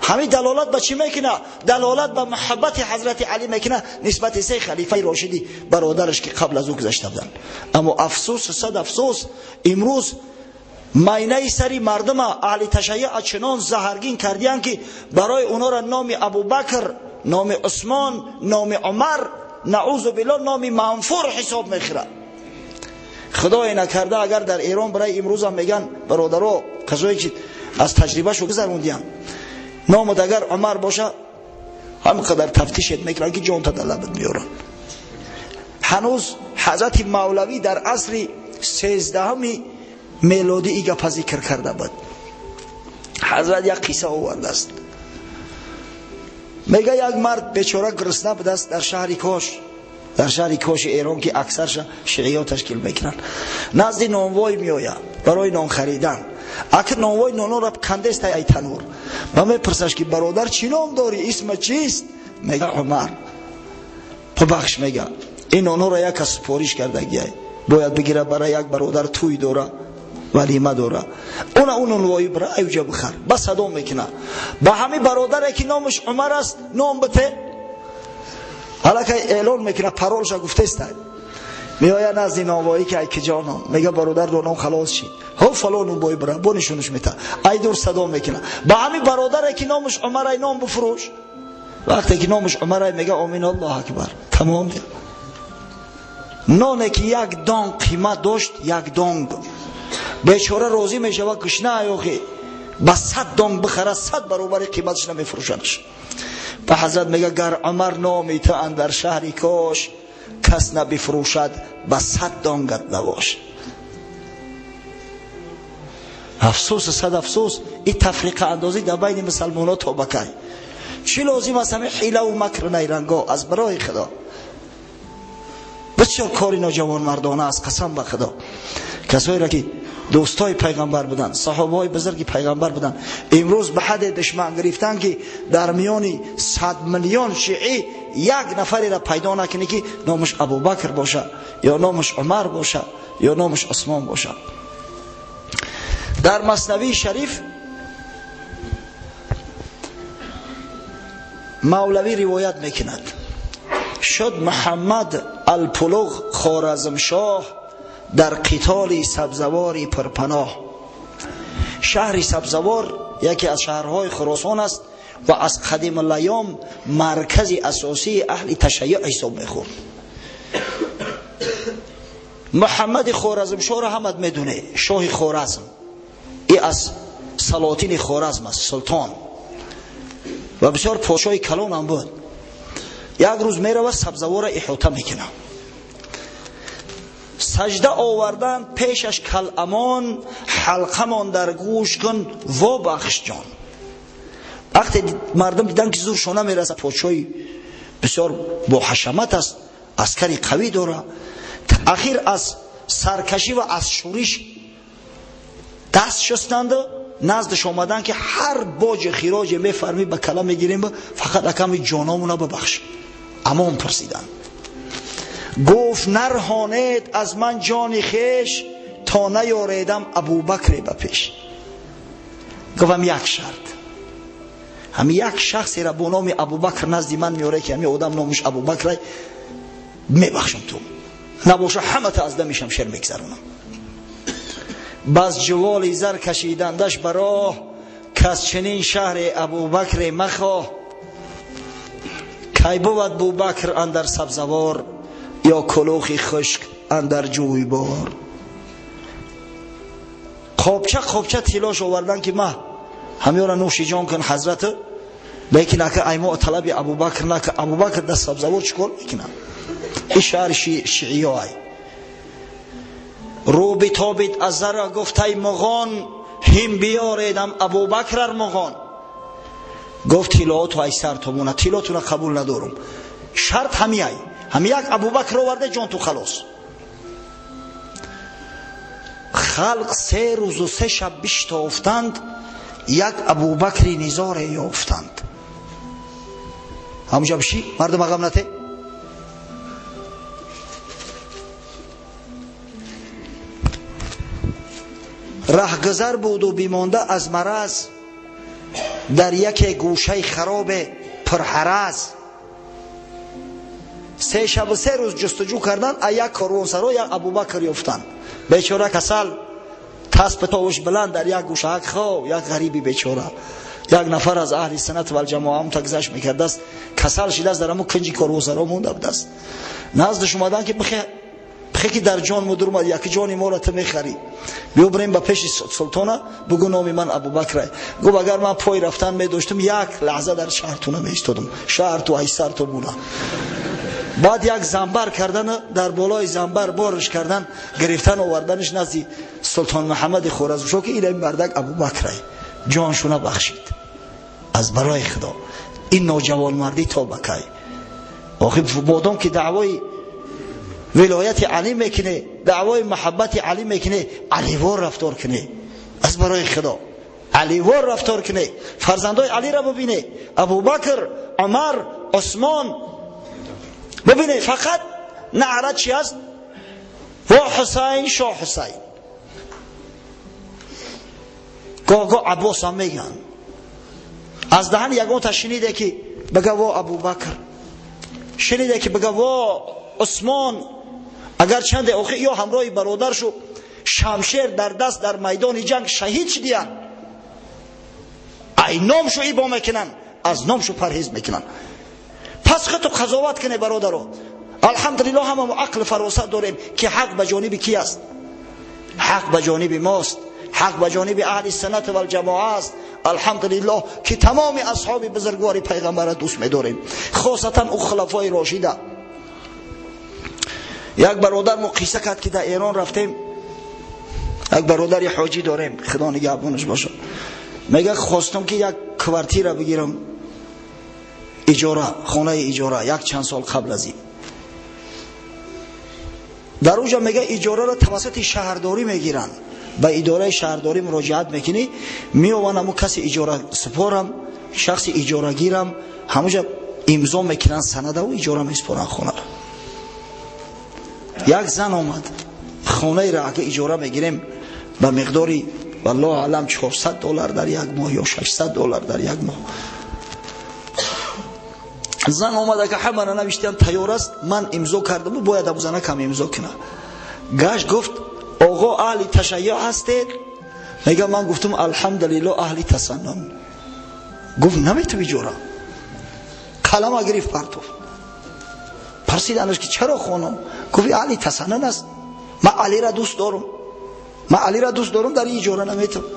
Ҳамин далолат ба чӣ мекунад? Далолат ба муҳаббати Ҳазрати Али мекунад нисбати се халифаи рошидӣ бародараш ки қабл аз ӯ гузашта буданд. Аммо афсӯс, сад афсӯс, имрӯз майнаи сари мардума аҳли ташайюъ чунон заҳаргин кардиянд ки барои онҳоро номи Абубакр, номи Усмон, номи Умар, наъузу биллоҳ, номи манфур ҳисоб мехӯрад. Худое накарда агар дар Эрон барои имрӯз ҳам меган бародаро, касое ки аз таҷрибашу гузарондиян, номат агар Умар боша, ҳам қадар тафтишет мекунанд ки ҷонта дар лабат меоранд. Ҳанӯз ҳазрати Мавлавӣ дар асри 13 мелодӣ и гапа зикр карда буд. Ҳазрат як қисса овардааст. Мега як мард бечора гурусна будааст дар шаҳри Кош, дар шаҳри Коши Эрон ки аксарша шииё ташкил мекунанд. Назди нонвой меояд барои нон харидан. Аки нонвой нонора кандест ай танур. Ба мепурсаш ки бародар чӣ ном дорӣ, исма чист? Мега Умар. Бубахш, мега ин нонора як кас супориш кардагиай, бояд бигира барои як бародар, тӯй дора, валима дора. Уна он нонвои бира аюҷа бихар. Ба садо мекуна ба ҳами бародаре ки номаш Умар аст, ном бите. Ҳалакай эълон мекуна, паролша гуфтестай. Меояд назди нонвоӣ ки ай киҷо ном? Мега бародар доном халос шид, ҳо фалон нонвои бира, бо нишонаш мета. Ай дур садо мекуна ба ҳами бародаре ки номаш Умар ай, ном бифурӯш. Вақте ки номаш Умар ай, мега омин, Аллоҳ акбар, тамом. Ноне ки як дон қимат дошт, як донг, бечора розӣ мешавад, гушна аёхи ба 100 донг бихара, 100 баробари қиматаш намефурӯшадаш. Ба ҳазрат мега гар Умар номи ту андар шаҳри Кош, кас набифурӯшад ба 100 донгат набош. Афсӯс, сад афсӯс, ин тафриқа андозӣ дар байни мусалмонҳо то ба кай? Чӣ лозим аст ҳамин ҳилаву макру найранго? Аз барои Худо бисёр кори ноҷавонмардона аст, қасам ба Худо. Касоеро ки дӯстои пайғамбар буданд, саҳобаҳои бузурги пайғамбар буданд, имрӯз ба ҳадде душман гирифтанд ки дар миёни 100 миллион шиӣ як нафареро пайдо накунӣ ки номаш Абубакр боша, ё номаш Умар боша, ё номаш Усмон боша. Дар Маснавии Шариф Мавлавӣ ривоят мекунад: шуд Муҳаммад Алпулуғ Хоразмшоҳ дар қитоли Сабзавори пурпаноҳ. Шаҳри Сабзавор яке аз шаҳрҳои Хуросон аст ва аз қадимулайём маркази асосии аҳли ташайюъ ҳисоб мехӯрд. Муҳаммади Хоразмшоҳро ҳамат медоне, шоҳи Хоразм, и аз салотини Хоразм аст, султон ва бисёр подшоҳи калонам буд. Як рӯз мерава, Сабзавора иҳота мекунад. Сажда овардан пешаш каламон, ҳалқамон дар гӯш кун, во бахш ҷон. Вақте мардум дидан ки зуршон намерасад, подшоҳи бисёр боҳашамат аст, аскари қавӣ дора, ахир аз саркашӣ ва аз шӯриш даст шустанду наздаш омадан ки ҳар боҷи хироҷе мефармӣ ба кала мегирем, фақат аками ҷономуна бибахш. Амон пурсиданд. Гуфт нарҳонед аз ман ҷони хеш, то наёредам Абубакре ба пеш. Гуфтам як шарт, ҳами як шахсеро бо номи Абубакр назди ман меоре ки ҳами одам номаш Абубакр, мебахшам, ту набоша ҳамата аз дами шамшер мегзаронам. Бас ҷуволи зар кашидандаш ба роҳ, кас чунин шаҳре Абубакре махоҳ. Кай бувад Бубакр андар Сабзавор, ё кулухи хушк андар ҷӯйбор? Қобча қобча тилош овардан ки ма ҳамёра нӯши ҷон кун ҳазрат, лекин ака аймо талаби Абубакр нака. Абубакр дар Сабзавор чӣ кор мекунад? Ин шаҳри шииё ай. Рӯ битобид аз зара, гуфтай муғон, ҳим биёредам Абубакрар муғон. Гуфт тилооту ай сар томона, тилотуна қабул надорум, шарт ҳами ай, ҳами як Абубакр оварда, ҷон ту халос. Халқ 3 рӯзу 3 шаб биштофтанд, як Абубакри низоре ёфтанд. Ҳамуҷа биши мардум ағам нате. Раҳгузар буду бимонда аз мараз, дар яке гӯшаи харобе пурҳараз. 3 шабу 3 рӯз ҷустуҷӯ кардан, а як корвонсаро як Абубакр ёфтанд. Бечора касал, тасп товуш баланд, дар як гӯшаак хов, як ғариби бечора, Як нафар аз аҳли суннат вал ҷамоа ҳам тагзашт мекардааст, касал шидааст, дар ҳамон кунҷи корвозаро монда будааст. Наздаш омадан ки бихе ки дар ҷон мудур омад, яки ҷони моро ту мехарӣ, биё бирем ба пеши султона, бугӯ номи ман Абубакр. Гуфт агар ман пой рафтан медоштам, як лаҳза дар шаҳр ту намеистодам, шаҳр ту айсар ту буна. Баъд як занбар кардан, дар болои занбар борш кардан, гирифтан оварданаш назди султон Муҳаммади Хоразмшоҳ, ки ин мардак Абубакр ҷоншуна бахшид аз барои Худо. Ин ноҷавонмардӣ то ба кай? Охир модом ки даъвои вилояти Али мекунӣ, даъвои муҳаббати Али мекунӣ, Аливор рафтор кунӣ аз барои Худо, Аливор рафтор кунӣ, фарзандои Алиро бибинӣ, Абубакр, Умар, Усмон бибинӣ, фақат наъра чи аст? Во Ҳусайн, шоҳ Ҳусайн. Гоҳ-гоҳ Аббос ҳам мегӯянд. Аз даҳан ягонта шуниде ки бага во Абубакр, шуниде ки бага во Усмон. Агар чанде охир ё ҳамроҳи бародаршу шамшер дар даст дар майдони ҷанг шаҳид шудиянд, ай номшу ибо мекунанд, аз номшу парҳез мекунанд. Пас худту қазоват кунед, бародаро. Алҳамдулиллоҳ, ҳама мо ақл фаросат дорем ки ҳақ ба ҷониби ки аст? Ҳақ ба ҷониби мост, ҳақ ба ҷониби аҳли суннат вал ҷамоа аст. Алҳамдулиллоҳ ки тамоми асҳоби бузургвори пайғамбарро дӯст медорем, хосатан ӯ хулафои рошида. Як бародар мо қисса кард ки дар Эрон рафтем, як бародари ҳоҷӣ дорем, Худо нигаҳбонаш бошад, мега хостам ки як квартира бигирам, иҷора, хонаи иҷора, як чанд сол қабл аз ин. Дар уҷа мега иҷораро тавассути шаҳрдорӣ мегиранд. Ба идораи шаҳрдорӣ муроҷиат мекунӣ, меованд ҳамун каси иҷора супорам, шахси иҷорагирам, ҳамуҷа имзо мекунанд санадаву иҷора месупоранд хонаро. Як зан омад, хонаеро агар иҷора мегирем ба миқдори валлоҳу аълам $400 дар як моҳ ё $600 дар як моҳ. Зан омад, агар ҳамаро навиштиам тайёр аст, ман имзо кардаму бояд абу занакам имзо кунад. Гашт гуфт оғо аҳли ташайюъ ҳастед? Мега ман гуфтам алҳамдулиллоҳ аҳли тасаннун. Гуфт наметавӣ иҷора. Қалама гирифт партофт. Пурсиданаш ки чаро хонум? Гуфт аҳли тасаннун аст, ман Алиро дӯст дорам, ман Алиро дӯст дорам, дар ин иҷора наметавам.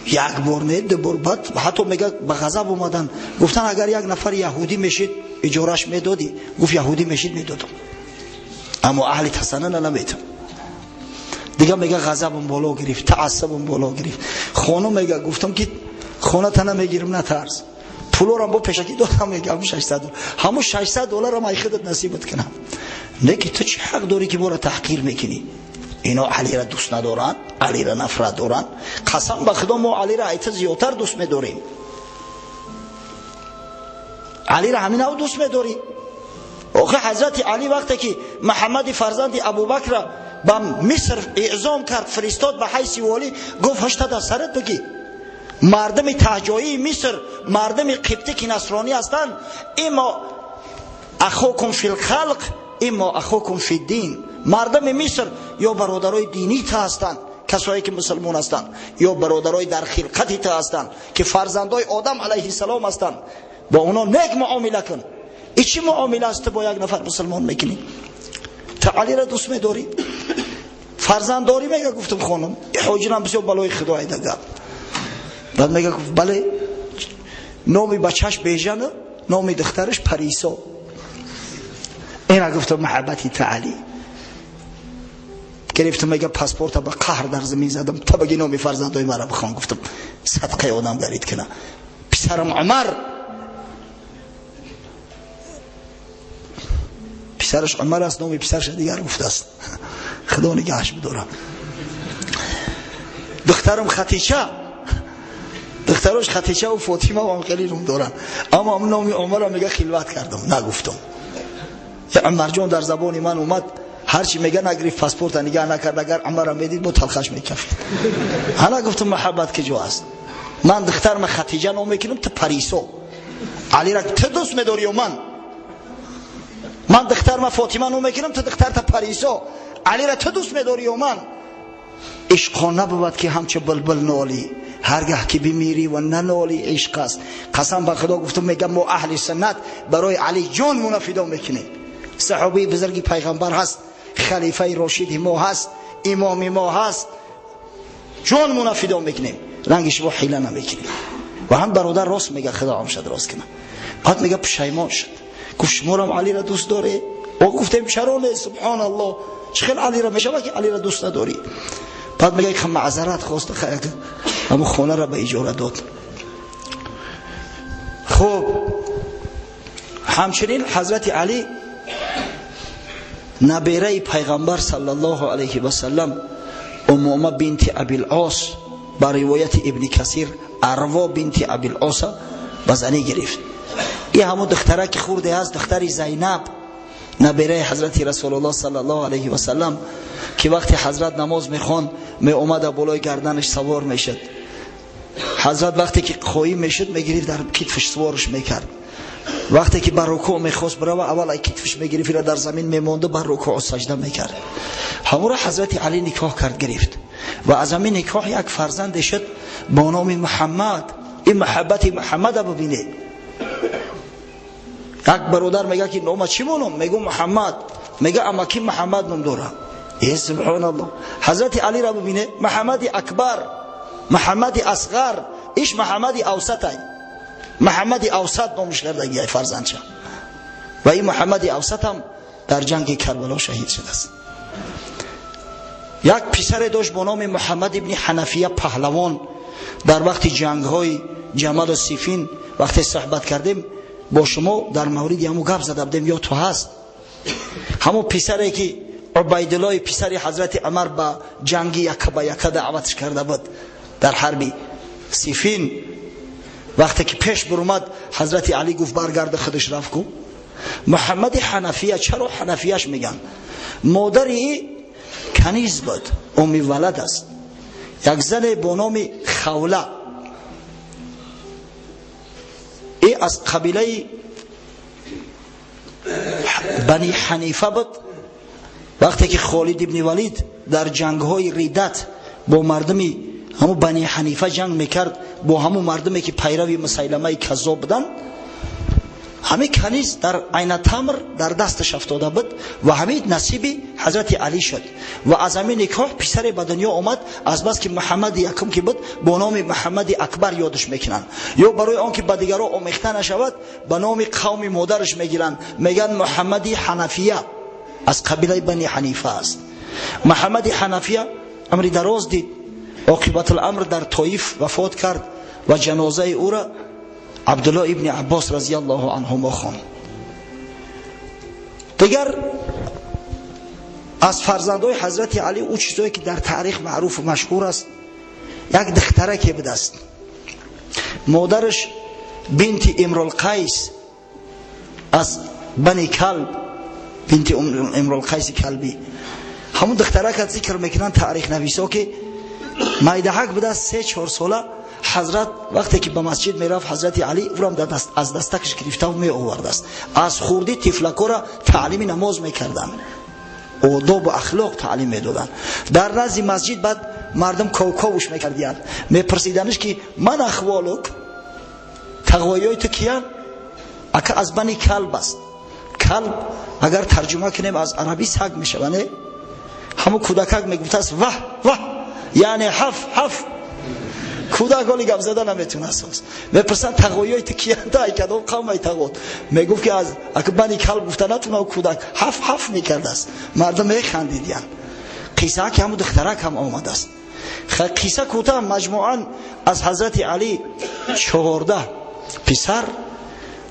Як бор не, ду бор, баъд ҳатто мега ба ғазаб омадан, гуфтан агар як нафар яҳудӣ мешид иҷораш медодӣ? Гуфт яҳудӣ мешид медодам, аммо аҳли тасаннуна наметавам. Дига мега ғазабам боло гирифт, таассубам боло гирифт. Хонум мега гуфтам ки хоната намегирам, натарс, пулорам бо пешакӣ додам, мега ҳамун $600, ҳамун $600 ай худат насибат кунам. Не ки ту чӣ ҳақ дорӣ ки моро таҳқир мекунӣ? Ино Алиро дӯст надоранд, Алиро нафрат доранд. Қасам ба Худо, мо Алиро айта зиёдтар дӯст медорем. Алиро ҳамин ав дӯст медорӣ? Охир ҳазрати Али вақте ки Муҳаммади фарзанди Абубакрро ба Миср эъзом кард, фиристод ба ҳайси волӣ, гуфт ҳашта дар сарат бигӣ, мардуми таҳҷоии Миср, мардуми қибтӣ ки насронӣ ҳастанд, иммо ахокум фил халқ, иммо ахокум фи дин. Мардуми Миср ё бародарои динӣ та ҳастанд, касое ки мусулмон ҳастанд, ё бародарои дар хилқати та ҳастанд ки фарзандои Одам алайҳиссалом ҳастанд, бо онҳо нек муомила кун. И чӣ муомила аст ту бо як нафар мусулмон мекунӣ? Ту Алиро дӯст медорӣ, фарзанддорӣ? Мега гуфтам хонум, ҳоҷирам бисёр балои Худо айда гап. Баъд мега гуфт бале, номи бачаш Бежана, номи духтараш Парисо. Ина гуфтам муҳаббати ту Али. Гирифтам мега паспорта ба қаҳр дар замин задам, та баги номи фарзандои маро бихон. Гуфтам садқаи одам гарид куна. Писарам Умар, писараш Умар аст, номи писараш дигар гуфтааст, Худо нигаҳаш бидорам. Духтарам Хатича, духтарош Хатича ва Фотима ҳам хеле ном доранд, аммо номи Умарро мега хилват кардам, нагуфтам. Умарҷон дар забони ман омад, ҳарчи мега нагирифт, паспорта нигаҳ накард, агар Умарро медид бо талхаш мекафид. Ҳана гуфтам муҳаббат киҷо аст? Ман духтарма Хатиҷа ном мекунам, ту Парисо. Алира ту дӯст медорӣ ё ман? Ман духтарма Фотима ном мекунам, ту духтарта Парисо. Алира ту дӯст медорӣ ё ман? Ишқо набуд ки ҳамчу булбул нолӣ, ҳаргаҳ ки бимирӣ ва нанолӣ ишқ аст. Қасам ба Худо гуфтам, мегам мо аҳли суннат барои Алӣ ҷонмонро фидо мекунем. Саҳобаи бузурги пайғамбар ҳаст, халифаи рошиди мо ҳаст, имоми мо ҳаст, ҷонмонро фидо мекунем, ранги шумо ҳила намекунем. Ва ҳам бародар рост мега, Худо ҳам шад рост кунад. Баъд мега пушаймон шуд, гуфт шуморам Алиро дӯст доред? О гуфтем чаро не, субҳоналлоҳ, чӣ хел Алиро мешавад ки Алиро дӯст надорӣ? Баъд мега ки маъзарат хост, ҳамон хонаро ба иҷора дод. Хуб, ҳамчунин ҳазрати Алӣ набераи пайғамбар саллаллоҳу алайҳи васаллам Умома бинти Абилъос ба ривояти Ибни Касир Арво бинти Абилъоса ба занӣ гирифт. И ҳамон духтара ки хурде ҳаст, духтари Зайнаб, набераи ҳазрати Расулуллоҳ саллаллоҳу алайҳи васаллам, ки вақте ҳазрат намоз мехонд меомада болои гарданаш савор мешуд. Ҳазрат вақте ки қоим мешуд мегирифт дар китфаш суворш мекард. Вақте ки ба рукӯъ мехост бирава, аввал ай китфаш мегирифт, ира дар замин мемонду бар рукӯъ сажда мекард. Ҳамонро ҳазрати Алӣ никоҳ кард, гирифт ва аз ҳамин никоҳ як фарзанде шуд бо номи Муҳаммад. Ин муҳаббати Муҳаммада бибинед. Як бародар мега ки нома чӣ моном? Мегӯ Муҳаммад. Мега амаки Муҳаммад ном дорам. Е субҳоналлоҳ, ҳазрати Алиро бибинед, Муҳаммади Акбар, Муҳаммади Асғар, иш Муҳаммади Авсатай, Муҳаммади Авсат номш кардагиай фарзандча. Ва ин Муҳаммади Авсат ҳам дар ҷанги Карбало шаҳид шудааст. Як писаре дошт бо номи Муҳаммад ибни Ҳанафия паҳлавон. Дар вақти ҷангҳои Ҷамалу Сифин вақте суҳбат кардем бо шумо дар мавриди ҳамун гап зада будем, ё ту ҳаст ҳамун писаре ки Убайдуллои писари ҳазрати Умар ба ҷанги яка ба яка даъватш карда буд дар ҳарби Сифин. Вақте ки пеш бурумад, ҳазрати Алӣ гуфт баргарда, худаш рафт ку. Муҳаммади Ҳанафия, чаро Ҳанафияш меган? Модари каниз буд, умми валад аст. Як зане бо номи Хавла, и аз қабилаи Бани Ҳанифа буд. Вақте ки Холид ибни Валид дар ҷангҳои ридат бо мардуми ҳамун Бани Ҳанифа ҷанг мекард, бо ҳамун мардуме ки пайрави Мусайламаи каззоб буданд, ҳамин каниз дар Айнатамр дар дасташ афтода буд ва ҳамин насиби ҳазрати Алӣ шуд. Ва аз ҳамин никоҳ писаре ба дунё омад, аз бас ки Муҳаммади якум ки буд бо номи Муҳаммади Акбар ёдаш мекунанд, ё барои он ки ба дигаро омехта нашавад ба номи қавми модараш мегиранд, мегӯянд Муҳаммади Ҳанафия, аз қабилаи Бани Ҳанифа аст. Муҳаммади Ҳанафия амри дароз дид, оқибатуламр дар Тоиф вафот кард ва ҷанозаи ӯро Абдулло ибни Аббос разияллоҳу анҳумо хонд. Дигар аз фарзандҳои ҳазрати Алӣ ӯ чизое ки дар таърих маъруфу машҳур аст, як духтараке будааст. Модараш бинти Имрулқайс аз Бани Калб, бинти Имрулқайси Калбӣ. Ҳамун духтарака зикр мекунанд таърихнависо ки майдаҳак будааст, 3-4 сола. Ҳазрат вақте ки ба масҷид мерафт, ҳазрати Алӣ ӯрам аз дастакаш гирифтаву меовардааст. Аз хурдӣ тифлакора таълими намоз мекарданд, одобу ахлоқ таълим медоданд. Дар назди масҷид баъд мардум ковковуш мекардиянд, мепурсиданиш ки ман ахволук, тағвоиёи ту киян? Ака аз Бани Калб аст. Калб агар тарҷума кунем аз арабӣ саг мешава, не? Ҳамун кӯдакак мегуфтааст ваҳ ваҳ, яъне ҳаф ҳаф. Кӯдак ҳоли гап зада наметунаст. Мепурсанд тағоиёи ту киянд, ай кадом қавмай тағот? Мегуфт ки аз ака Бани Калб гуфта натуна, кӯдак ҳаф ҳаф мекардааст. Мардум механдидиянд. Қисса ки ҳамун духтарак ҳам омадааст. Қисса кӯтаҳ, маҷмӯан аз ҳазрати Алӣ 14 писар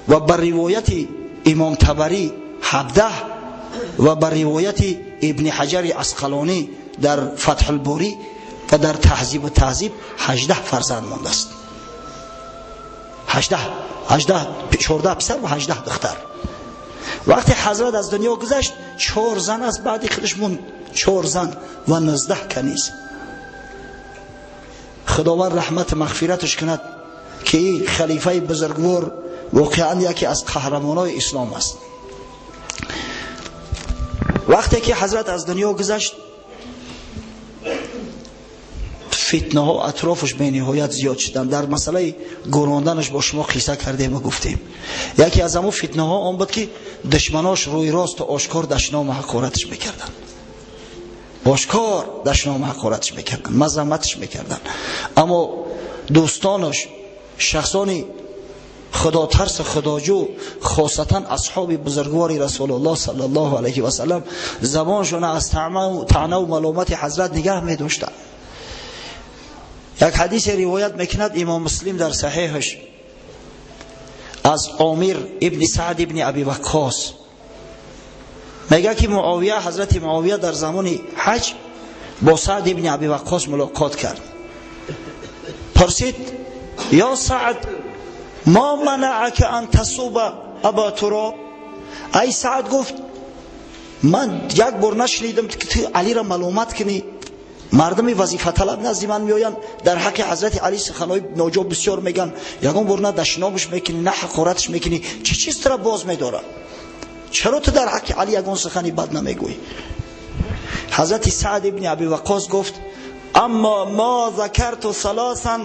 ва ба ривояти Имом Табарӣ 17 ва ба ривояти Ибни Ҳаҷари Асқалонӣ дар Фатҳулборӣ ва дар Таҳзибу Таҳзиб 18 фарзанд мондааст. 14 писар ва 18 духтар. Вақте ҳазрат аз дунё гузашт, 4 зан аз баъди худаш монд, 4 зан ва 19 каниз. Худованд раҳмат мағфираташ кунад ки халифаи бузургвор воқеан яке аз қаҳрамонои ислом аст. Вақте ки ҳазрат аз дунё гузашт, Фитнаҳо атрофаш бениҳоят зиёд шуданд. Дар масъалаи гӯронданаш бо шумо қисса кардем ва гуфтем. Яке аз ҳамон фитнаҳо он буд, ки душманош рӯи рост ошкор дашному ҳақораташ мекарданд. Ошкор дашному ҳақораташ мекарданд, мазамматаш мекарданд. Аммо дӯстонаш, шахсони худотарс, худоҷӯ, хосатан асҳоби бузургвори Расулуллоҳ саллаллоҳу алайҳи васаллам, забоншон аз таъна ва маломати ҳазрат нигаҳ медоштанд. Як ҳадисе ривоят мекунад имом Муслим дар саҳеҳаш аз Омир ибни Саъд ибни Аби Ваққос, мегӯяд ки Муовия, ҳазрати Муовия дар замони ҳаҷ бо Саъд ибни Аби Ваққос мулоқот кард. Пурсид: ё Саъд, ма манаъака ан тасуба аба Туроб? Ай Саъд, гуфт, ман як бор нашунидам ки ту Алиро маломат кунӣ. Мардуми вазифаталаб назди ман меоянд, дар ҳаққи ҳазрати Али суханҳои ноҷо бисёр мегӯянд, ягон бор на дашномаш мекунӣ, на ҳақораташ мекунӣ. Чӣ чиз тура боз медорад? Чаро ту дар ҳаққи Али ягон сухани бад намегӯӣ? Ҳазрати Саъд ибни Аби Ваққос гуфт: аммо ма закарту саласан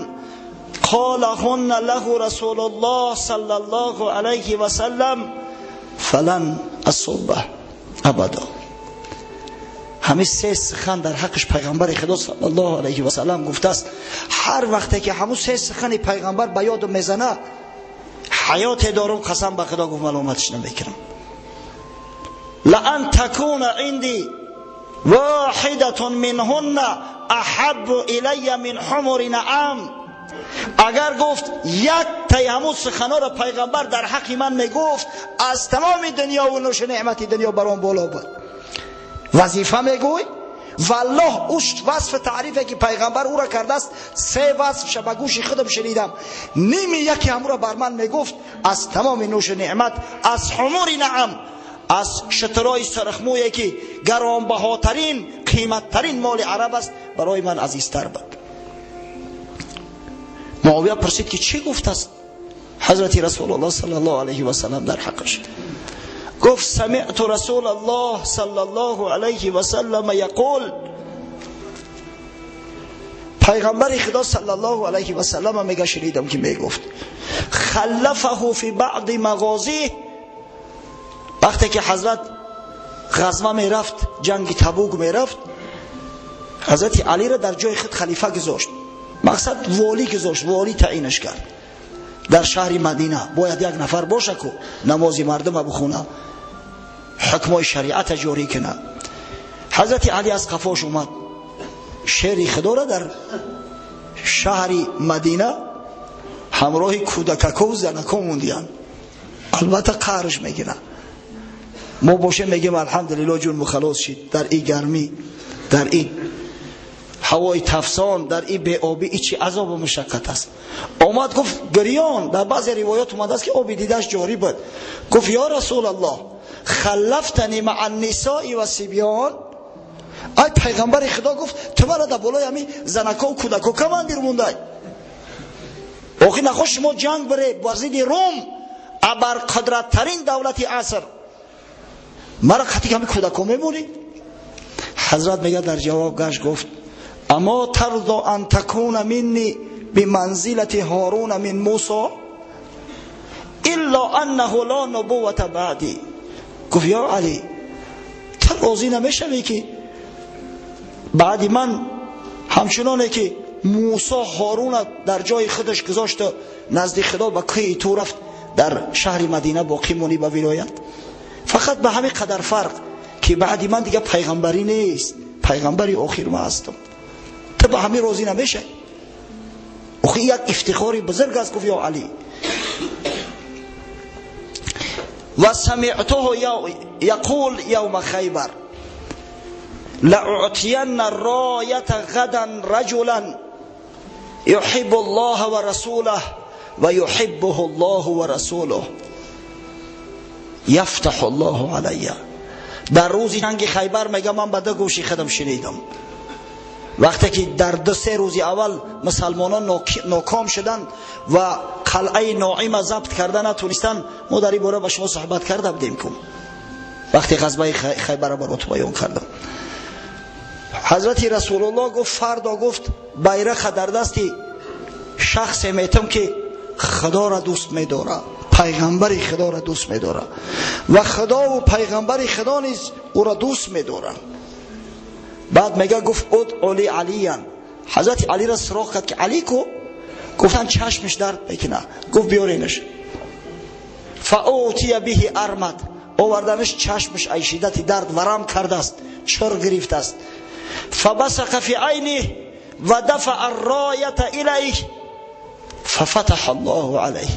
қолаҳунна лаҳу Расулуллоҳ саллаллоҳу алайҳи васаллам фалан асубба абадо. Ҳамин се сухан дар ҳаққаш пайғамбари Худо саллаллоҳу алайҳи васаллам гуфтааст. Ҳар вақте ки ҳамун се сухани пайғамбар ба ёдам мезана, ҳаёте дорум, қасам ба Худо, гуфт, маломаташ намекунам. لأن تكون عندي واحدة منهن أحب إلي من حمر نعم. اگر گفت یک تای همون سخنا را پیغمبر در حق من میگفت، از تمام دنیا و نوش نعمت دنیا برام بالا بود. وظیفه میگوی؟ والله اوش وصف تعریفی که پیغمبر او را کرده است، سه وصف به گوش خودم شنیدم، نیمی یکی همون را بر من میگفت، از تمام نوش نعمت، از حمر نعم، از شترای سرخمویی که گرانبهاترین قیمتترین مال عرب است، برای من عزیزتر بود. معاویه پرسید که چی گفت است حضرت رسول الله صلی الله علیه و سلم در حقش؟ گفت: سمعت رسول الله صلی الله علیه و سلم یقول، پیغمبر خدا صلی الله علیه و سلم میگه شنیدم که میگفت خلفه فی بعض مغازیه. وقتی که حضرت غزوه میرفت، جنگ تبوک میرفت، حضرت علی را در جای خود خلیفه گذاشت، مقصد والی گذاشت، والی تعیینش کرد در شهر مدینه. باید یک نفر باشه که نماز مردم بخونه، حکمای شریعت جاری کنه. حضرت علی از قفاش اومد، شعر خدا را در شهر مدینه همراه کودککو و زنکو موندیان. البته قهرش میگیره. ما باشه میگیم الحمدلله جون مخلص شید، در این گرمی، در این هوای تفسان، در این بی آبی، این چی عذاب و مشقت است. آمد گفت گریان، در بعضی روایات اومده است که آبی دیدش جاری بود. گفت یا رسول الله خلفتنی مع النساء و صبیان. ای پیغمبر خدا، گفت تو مرا در بالای همین زنکا و کودکا کماندیر موندای. آخه نخواست شما جنگ بره بر ضد روم، ابر قدرت ترین دولت عصر، مرا خطی همین کودکا میمونی؟ حضرت میگه در جواب گشت گفت اما ترضى ان تكون مني بمنزلة هارون من موسی الا انه لا نبوة بعدی. گفت یا علی، تو راضی نمیشوی که بعد من همچنانه که موسی هارون در جای خودش گذاشت، نزد خدا به کوه طور رفت، در شهر مدینه باقی مونی به ولایت؟ فقط به همین قدر فرق که بعد من دیگه پیغمبری نیست، پیغمبری آخر ما هستم. تو به همین راضی نمیشه؟ آخه یک افتخاری بزرگ است. گفت یا علی و سمعته یقول یوم خیبر لأعطین الرایة غدا رجلا يحب الله ورسوله ويحبه الله ورسوله یفتح الله علی. در روز جنگ خیبر میگم من به دو گوشی خودم شنیدم، وقتی که در دو سه روز اول مسلمانان ناکام شدند و قلعه ناعم ضبط کردن نتونستند، ما در این باره با شما صحبت کرده بودیم که وقتی غزوه خیبر را برات بیان کردم. Ҳазрати Расулуллоҳ гуфт фардо гуфт байрақа дар дасти шахсе метам ки Худоро дӯст медорад, пайғамбари Худоро дӯст медорад ва Худову пайғамбари Худо низ ӯро дӯст медоранд. Баъд мега гуфт ادع لی علیًا. Ҳазрати Алиро суроғ кард ки Али ку? Гуфтан чашмаш дард мекунад. Гуфт биёренаш. فأوتی به ارمد. Оварданаш чашмаш ай шиддати дард варам кардааст, чор гирифтааст. فبصق في عينه ودفع الراية إليه ففتح الله عليه.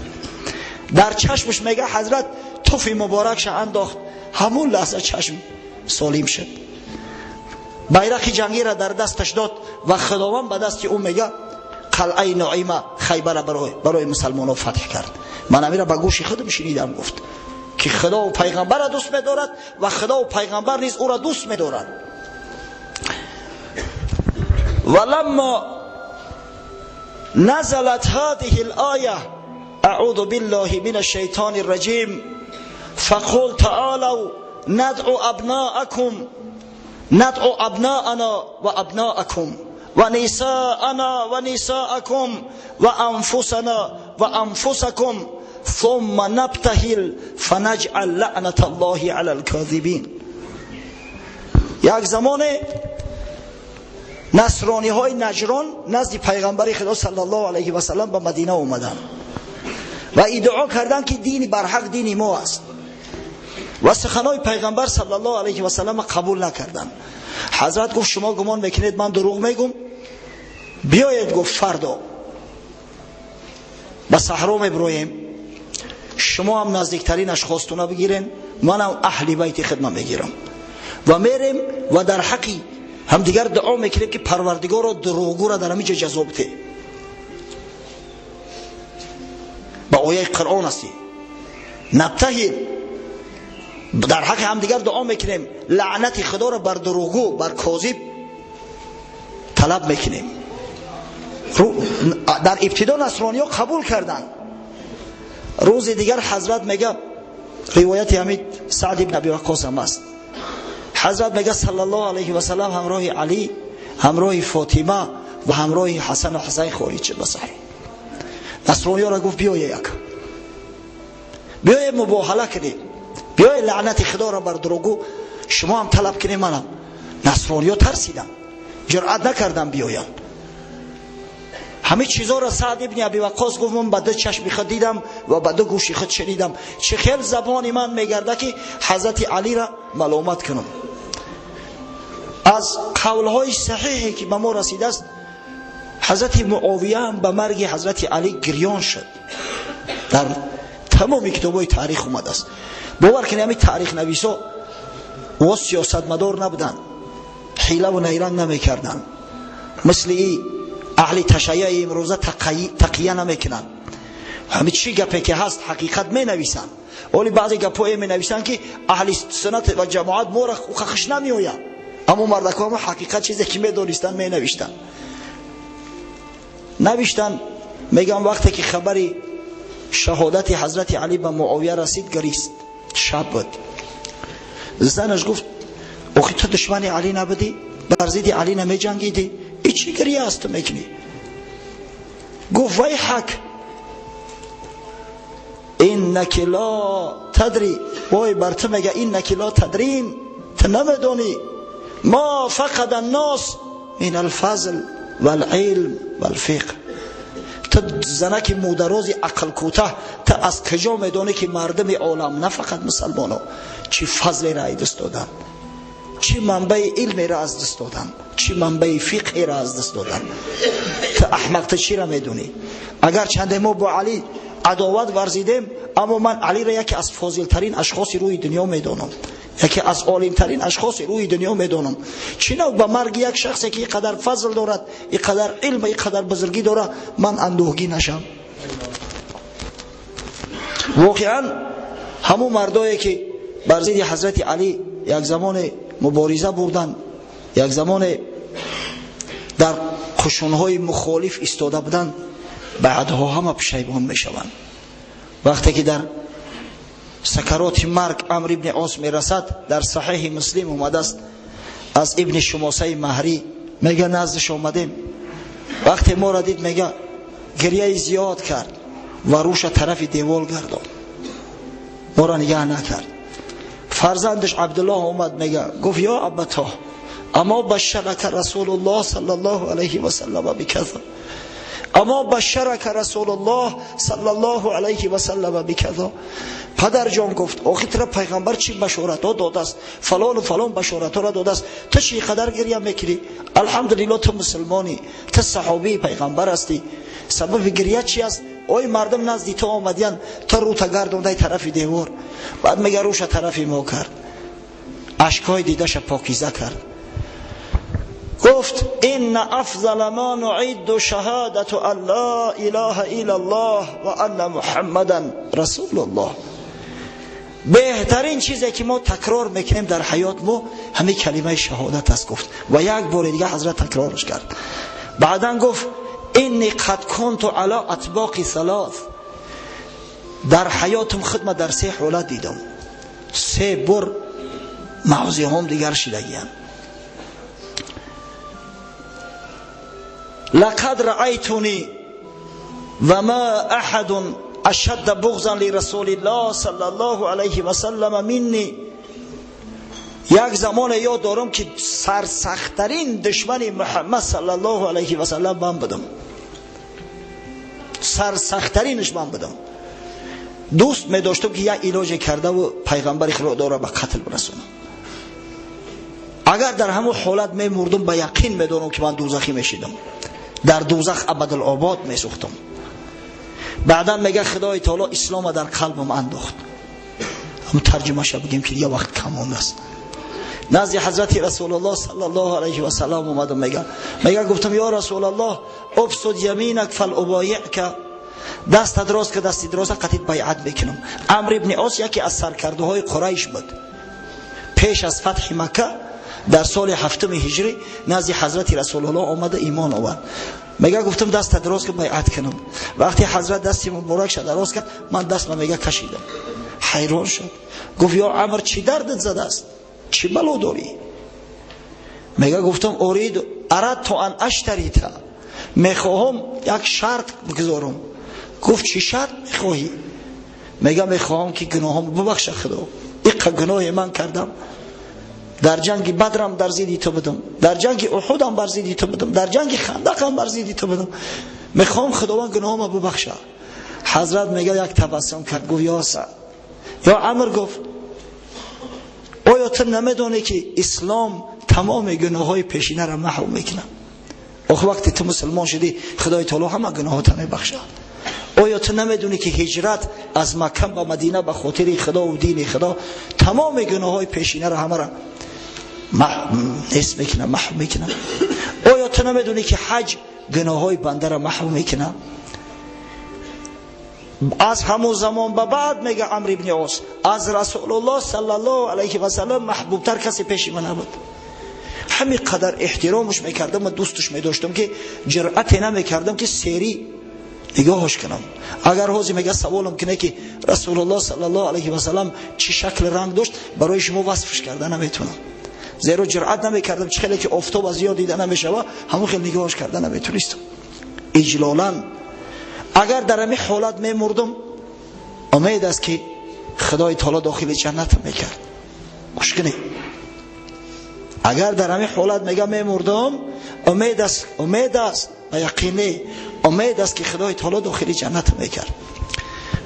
Дар чашмаш мега ҳазрат туфи муборакша андохт, ҳамун лаҳза чашм солим шуд. Байрақи ҷангиро дар дасташ дод ва Худованд ба дасти ӯ мега қалъаи Нуима Хайбара барои мусалмонон фатҳ кард. Ман амира ба гӯши худам шунидам, гуфт ки Худову пайғамбарро дӯст медорад ва Худову пайғамбар низ ӯро дӯст медорад. ولما نزلت هذه الآية أعوذ بالله من الشيطان الرجيم فقل تعالوا ندعو أبناءكم ندعو أبناءنا وأبناءكم ونساءنا ونساءكم وأنفسنا وأنفسكم ثم نبتهل فنجعل لعنة الله على الكاذبين. یک زمان نصرانی های نجران نزد پیغمبر خدا صلی الله علیه و سلم به مدینه اومدن و ادعا کردند که دین برحق دین ما است و سخنهای پیغمبر صلی الله علیه و سلم قبول نکردند. حضرت گفت شما گمان میکنید من دروغ میگم؟ بیایید گفت فردا به صحرا میبرویم، شما هم نزدیکترین اشخاصتون بگیرین، منم اهل بیت خدمت میگیرم و میریم و در حقی هم دیگر دعا میکنیم که پروردگار را دروغگو را در همینجا جزا بده. با آیه قرآن هستی نبتهل، در حق هم دیگر دعا میکنیم لعنت خدا را بر دروغگو بر کاذب طلب میکنیم. در ابتدا نصرانی ها قبول کردند. روز دیگر حضرت میگه، روایت همین سعد بن ابی وقاص هم است، حضرت میگه صلی الله علیه و سلم همراه علی، همراه فاطمه و همراه حسن و حسین خارج شد به صحرا. نصرانی ها را گفت بیایید یک، بیایید مباهله کنیم، بیایید لعنت خدا را بر دروغگو شما هم طلب کنیم منم. نصرانی ها ترسیدن، جرأت نکردن بیایند. همه چیزا را سعد ابن ابی وقاص گفت من با دو چشم خود دیدم و با دو گوش خود شنیدم، چه خیل زبان من میگرده که حضرت علی را ملامت کنم. از قولهای صحیحی که به ما رسیده است، حضرت معاویه هم به مرگ حضرت علی گریان شد. در تمام کتاب‌های تاریخ اومده است. باور کنید همین تاریخ نویسا و سیاستمدار نبودن، حیله و نیرنگ نمیکردن، مثل ای اهل تشیع امروزه تقیه نمیکنن. همه چی گپی که هست حقیقت می نویسن، ولی بعضی گپای می نویسن که اهل سنت و جماعت ما را خوش نمیآید، اما مردکا ما حقیقت چیزی که می دونستن می نوشتن. نوشتن میگم وقتی که خبری شهادت حضرت علی به معاویه رسید گریست، شب بود. زنش گفت آخه تو دشمن علی نبودی؟ بر ضد علی نمی جنگیدی؟ ای چی گریه است تو میکنی؟ گفت ویحک انک لا تدری، وای بر تو میگه انک لا تدرین، تو نمیدونی ما فقد الناس من الفضل والعلم والفقه. تو زنک مودروز عقل کوتاه، تو از کجا میدونی که مردم عالم نه فقط مسلمانو چی فضل را از دست دادن، چی منبع علم را از دست دادن، چی منبع فقه را از دست دادن. تو احمق تو چی را میدونی؟ اگر چند ما با علی عداوت ورزیدیم، اما من علی را یکی از فاضل ترین اشخاص روی دنیا میدونم، یکی از عالم ترین اشخاص روی دنیا میدونم. چی نوع به مرگ یک شخصی که اینقدر فضل دارد، اینقدر علم، اینقدر بزرگی دارد، من اندوهگی نشم؟ واقعا همون مردایی که بر ضد حضرت علی یک زمان مبارزه بردن، یک زمان در قشونهای مخالف ایستاده بودن، بعدها همه پشیمان میشوند. وقتی که در سکرات مرگ عمرو ابن عاص میرسد، در صحیح مسلم اومده است، Аз ибни Шумосаи Маҳрӣ мега наздиш омадем. Вақте моро дид, мега гирияи зиёд кард ва рӯша тарафи девол гардонд, моро нигаҳ накард. Фарзандаш Абдуллоҳ омад, мега гуфт: ё абато, амо башарака Расулуллоҳ саллаллоҳу алайҳи васаллам биказа, амо башарака Расулуллоҳ саллаллоҳу алайҳи васаллам биказа. Падарҷон, гуфт, охи тура пайғамбар чӣ башоратҳо додааст? Фалону фалон башоратҳоро додааст, ту чӣ қадар гиря мекунӣ? Алҳамдулилло, ту мусулмонӣ, ту саҳобии пайғамбар ҳастӣ. Сабаби гиря чи аст? Ой, мардум назди ту омадиян, ту рӯта гардондай тарафи девор. Баъд мега рӯша тарафи мо кард, ашкҳои дидаша покиза кард, гуфт: инна афзала ма нуидду шаҳадату ан ла илаҳа иллаллоҳ ва анна муҳаммадан расулуллоҳ. Беҳтарин чизе ки мо такрор мекунем дар ҳаёт мо ҳамин калимаи шаҳодат аст, гуфт. Ва як бори дига ҳазрат такрорш кард. Баъдан гуфт: инни қад кунту ала атбоқи салос. Дар ҳаётам худма дар се ҳолат дидам, се бор мавзеҳом дигар шидагиям. Лақад раайтуни ва ма аҳадун ашадда буғзан лирасулиллоҳ саллаллоҳу алайҳи васаллама минни. Як замоне ёд дорам, ки сарсахттарин душмани Муҳаммад саллаллоҳу алайҳи васаллам ман будам, сарсахттаринаш ман будам. Дӯст медоштам, ки як илоҷе кардаву пайғамбари худоро ба қатл бирасонам. Агар дар ҳамон ҳолат мемурдум, ба яқин медонам, ки ман дӯзахӣ мешидам, дар дӯзах абадулобод месӯхтам. Баъдан мега Худои таоло ислома дар қалбам андохт. Ҳамн тарҷумаша бигем, ки дига вақт кам мондааст. Назди ҳазрати Расулуллоҳ саллаллоҳу алайҳи васаллам омадам, мега гуфтам: ё Расулаллоҳ, убсуд яминак фалубоиъка. Даста дроз ка, дасти дроза қатид байъат мекунам. Амр ибни Ос яке аз саркардаҳои Қурайш буд. Пеш аз фатҳи Макка дар соли ҳафтуми ҳиҷрӣ назди ҳазрати Расулуллоҳ омада имон овард. Мега гуфтам: даста дроз ка, байъат кунам. Вақте ҳазрат дасти муборакша дароз кард, ман дастма, мега, кашидам. Ҳайрон шуд, гуфт: ё Амр, чӣ дардат задааст? Чӣ бало дорӣ? Мега гуфтам: уриду арадту ан аштарита, мехоҳам як шарт бигузорам. Гуфт: чӣ шарт мехоҳӣ? Мега мехоҳам, ки гуноҳам бубахша Худо. Иққа гуноҳе ман кардам. Дар ҷанги Бадрам бар зидди ту будам, дар ҷанги Уҳудам бар зидди ту будам, дар ҷанги Хандақам бар зидди ту будам. Мехоҳам Худованд гуноҳама бубахша. Ҳазрат, мега, як табассум кард, гуфт: ё Саъд, ё Амр, гуфт, оё ту намедонӣ, ки ислом тамоми гуноҳҳои пешинаро маҳв мекунад? Охи вақте ту мусулмон шудӣ, Худои таоло ҳама гуноҳота мебахшад. Оё ту намедонӣ, ки ҳиҷрат аз Макка ба Мадина ба хотири Худо ва дини Худо тамоми гуноҳҳои пешинаро ҳамаро нест мекунад, маҳв мекунад? Оё ту намедонӣ, ки ҳаҷ гуноҳҳои бандаро маҳв мекунад? Аз ҳамон замон ба баъд, мега Амр ибни Ос, аз Расулуллоҳ саллаллоҳу алайҳи васаллам маҳбубтар касе пеши ман набуд. Ҳамин қадар эҳтиромаш мекардам ва дӯсташ медоштам, ки ҷуръате намекардам, ки серӣ нигоҳаш кунам. Агар ҳозир, мега, саволам кине, ки Расулуллоҳ саллаллоҳу алайҳи васаллам чӣ шакли ранг дошт, барои шумо васфш карда наметавонам, зеро ҷуръат намекардам. Чӣ хеле ки офтоб аз ёд дида намешава, ҳамон хел нигоҳаш карда наметонистам. Иҷлолан, агар дар ҳамин ҳолат мемурдум, умед аст, ки Худои таоло дохили ҷаннатам мекард. Гӯш кунед, агар дар ҳамин ҳолат, мега, мемурдум, умед аст, умед аст, ба яқине умед аст, ки Худои таоло дохили ҷаннатам мекард.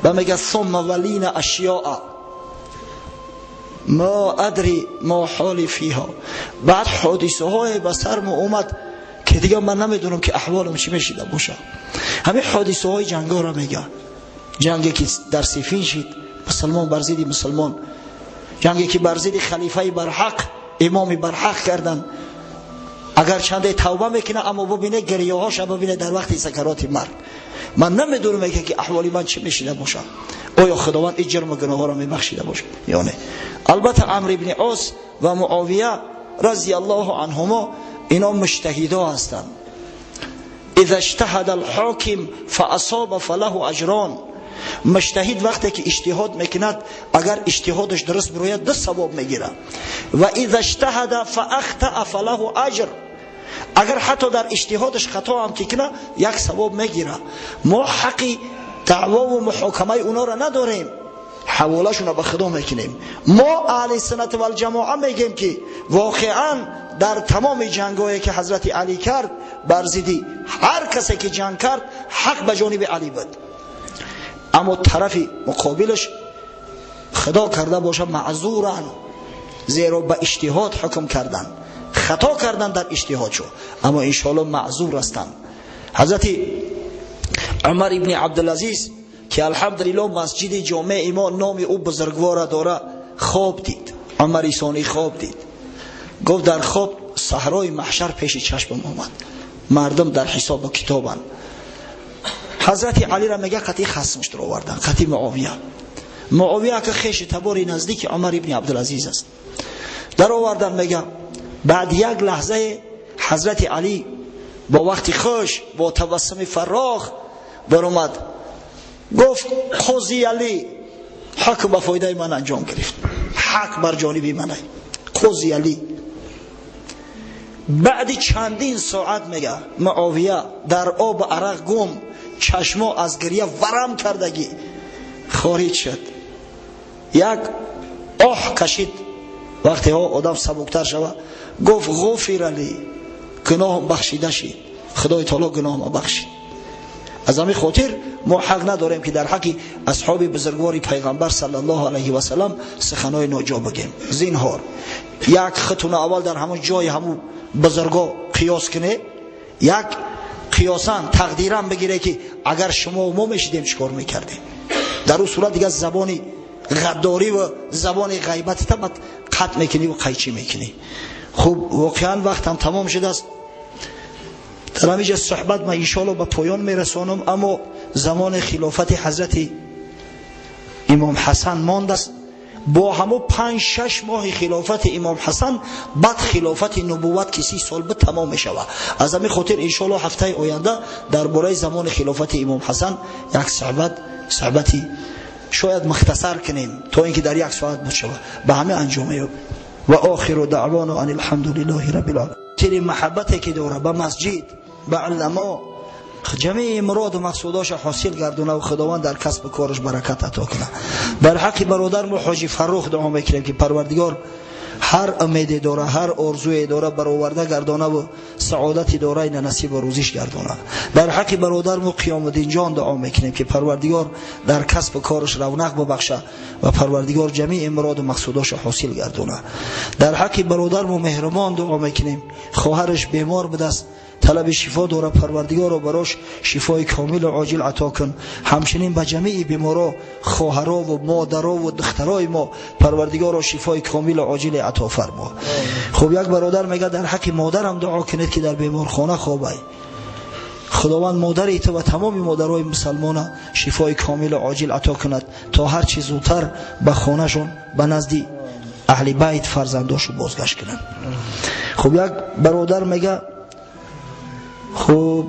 Ва мега: сумма валина ашёа ма адри ма ҳоли фиҳо. Баъд ҳодисаҳое ба сармо омад, ки дигар ман намедонам, ки аҳволам чӣ мешида бошад. Ҳамин ҳодисаҳои ҷангҳоро мега, ҷанге ки дар Сифин шид, мусулмон бар зидди мусулмон, ҷанге ки бар зидди халифаи барҳақ, имоми барҳақ карданд. Агар чанде тавба мекунад, аммо бубине гирёҳоша, бубине дар вақти сакароти марг. Ман намедонам, мега, ки аҳволи ман чӣ мешида бошад, оё Худованд ин ҷурму гуноҳҳоро мебахшида бошад ё не. Албатта, Амр ибни Ос ва Муовия разияллоҳу анҳумо ино муҷтаҳидо ҳастанд. Иза اجتهد الحاکم فاصاب فله اجران. Муҷтаҳид вақте ки иҷтиҳод мекунад, агар иҷтиҳодаш дуруст бирояд, ду савоб мегирад. Ва иза иҷтаҳада фаахтаа фалаҳу аҷр. Агар ҳатто дар иҷтиҳодаш хато ҳам ки кунад, як савоб мегирад. Мо ҳаққи даъвову муҳокамаи онҳоро надорем, ҳаволашонро ба Худо мекунем. Мо аҳли суннат валҷамоа мегем ки воқеан дар тамоми ҷангҳое ки ҳазрати Алӣ кард, бар зидди ҳар касе ки ҷанг кард, ҳақ ба ҷониби Алӣ буд. Аммо тарафи муқобилаш худо карда боша маъзуран, зеро ба иҷтиҳод ҳукм кардан, хато кардан дар иҷтиҳодшо, аммо иншоалло маъзур ҳастанд. Ҳазрати Умар ибни Абдулазиз ки алҳамдулилло масҷиди ҷомеи мо номи ӯ бузургвора дора, хоб дид. Умари Сонӣ хоб дид. Гуфт дар хоб саҳрои маҳшар пеши чашмам омад, мардум дар ҳисобу китобанд. Ҳазрати Алиро мега қатъи хасмш даровардан, қатъи Муовия. Муовия ки хеши табори наздики Умар ибни Абдулазиз аст. Даровардан мега баъд як лаҳзае ҳазрати Алӣ бо вақти хуш, бо табассуми фарох баромад, гуфт қози Алӣ, ҳукм ба фоидаи ман анҷом гирифт, ҳақ бар ҷониби ман, қози Алӣ. Баъди чандин соат мега Муовия дар об арақ гум, чашмо аз гиря варам кардагӣ хориҷ шуд. Як оҳ кашид, вақтеҳо одам сабуктар шава, гуфт ғуфира ли, гуноҳам бахшида шид, Худои таоло гуноҳама бахшид. Аз ҳамин хотир мо ҳақ надорем ки дар ҳаққи асҳоби бузургвори пайғамбар саллаллоҳу алайҳи васаллам суханҳои ноҷо бигем. Зинҳор як хитуна аввал дар ҳамон ҷои ҳамун бузурго қиёс куне, як қиёсан тақдиран бигире ки агар шумо мо мешидем чӣ кор мекардем. Дар ӯ сурат дигар забони ғаддорӣ ва забони ғайбатита бад қатъ мекунӣ ва қайчӣ мекунӣ. Хуб, воқеан вақтам тамом шудааст. Дар ҳаминҷа суҳбат ман иншоалло ба поён мерасонам, аммо замони хилофати ҳазрати имом Ҳасан мондааст. Бо ҳамо 5-6 моҳи хилофати имом Ҳасан баъд хилофати нубувват ки 30 сол буд тамом мешавад. Аз ҳамин хотир иншоалло ҳафтаи оянда дар бораи замони хилофати имом Ҳасан як суҳбати шояд мухтасар кунем, то ин ки дар як соат буд шавад. Ба ҳамин анҷом меёб. Ва охиру даъвоно ан алҳамдулиллоҳи раббил оламин. Тири маҳаббате ки дора ба масҷид, ба уламо, ҷамеи муроду мақсудоша ҳосил гардона ва Худованд дар касбу кораш баракат ато кунад. Бар ҳаққи бародармо ҳоҷи Фаррух дуо мекунем ки Парвардигор ҳар умеде дора, ҳар орзуе дора бароварда гардона ва саодати дорайна насибу рӯзиш гардона. Дар ҳаққи бародармо Қиёмуддинҷон дуо мекунем ки Парвардигор дар касбу кораш равнақ бибахша ва Парвардигор ҷамеи муроду мақсудоша ҳосил гардона. Дар ҳаққи бародармо Меҳрумон дуо мекунем, хоҳараш бемор будааст, талаби шифо дора, Парвардигоро барош шифои комилу оҷил ато кун. Ҳамчунин ба ҷамеи беморо, хоҳарову модарову духтарои мо Парвардигоро шифои комилу оҷиле ато фармо. Хуб, як бародар мегӯяд дар ҳаққи модарам дуо кунед ки дар беморхона хобай. Худованд модари ту ва тамоми модарои мусалмона шифои комилу оҷил ато кунад, то ҳар чи зудтар ба хонашон, ба назди аҳли байт фарзандошу бозгашт кунанд. Хуб, як бародар мега хуб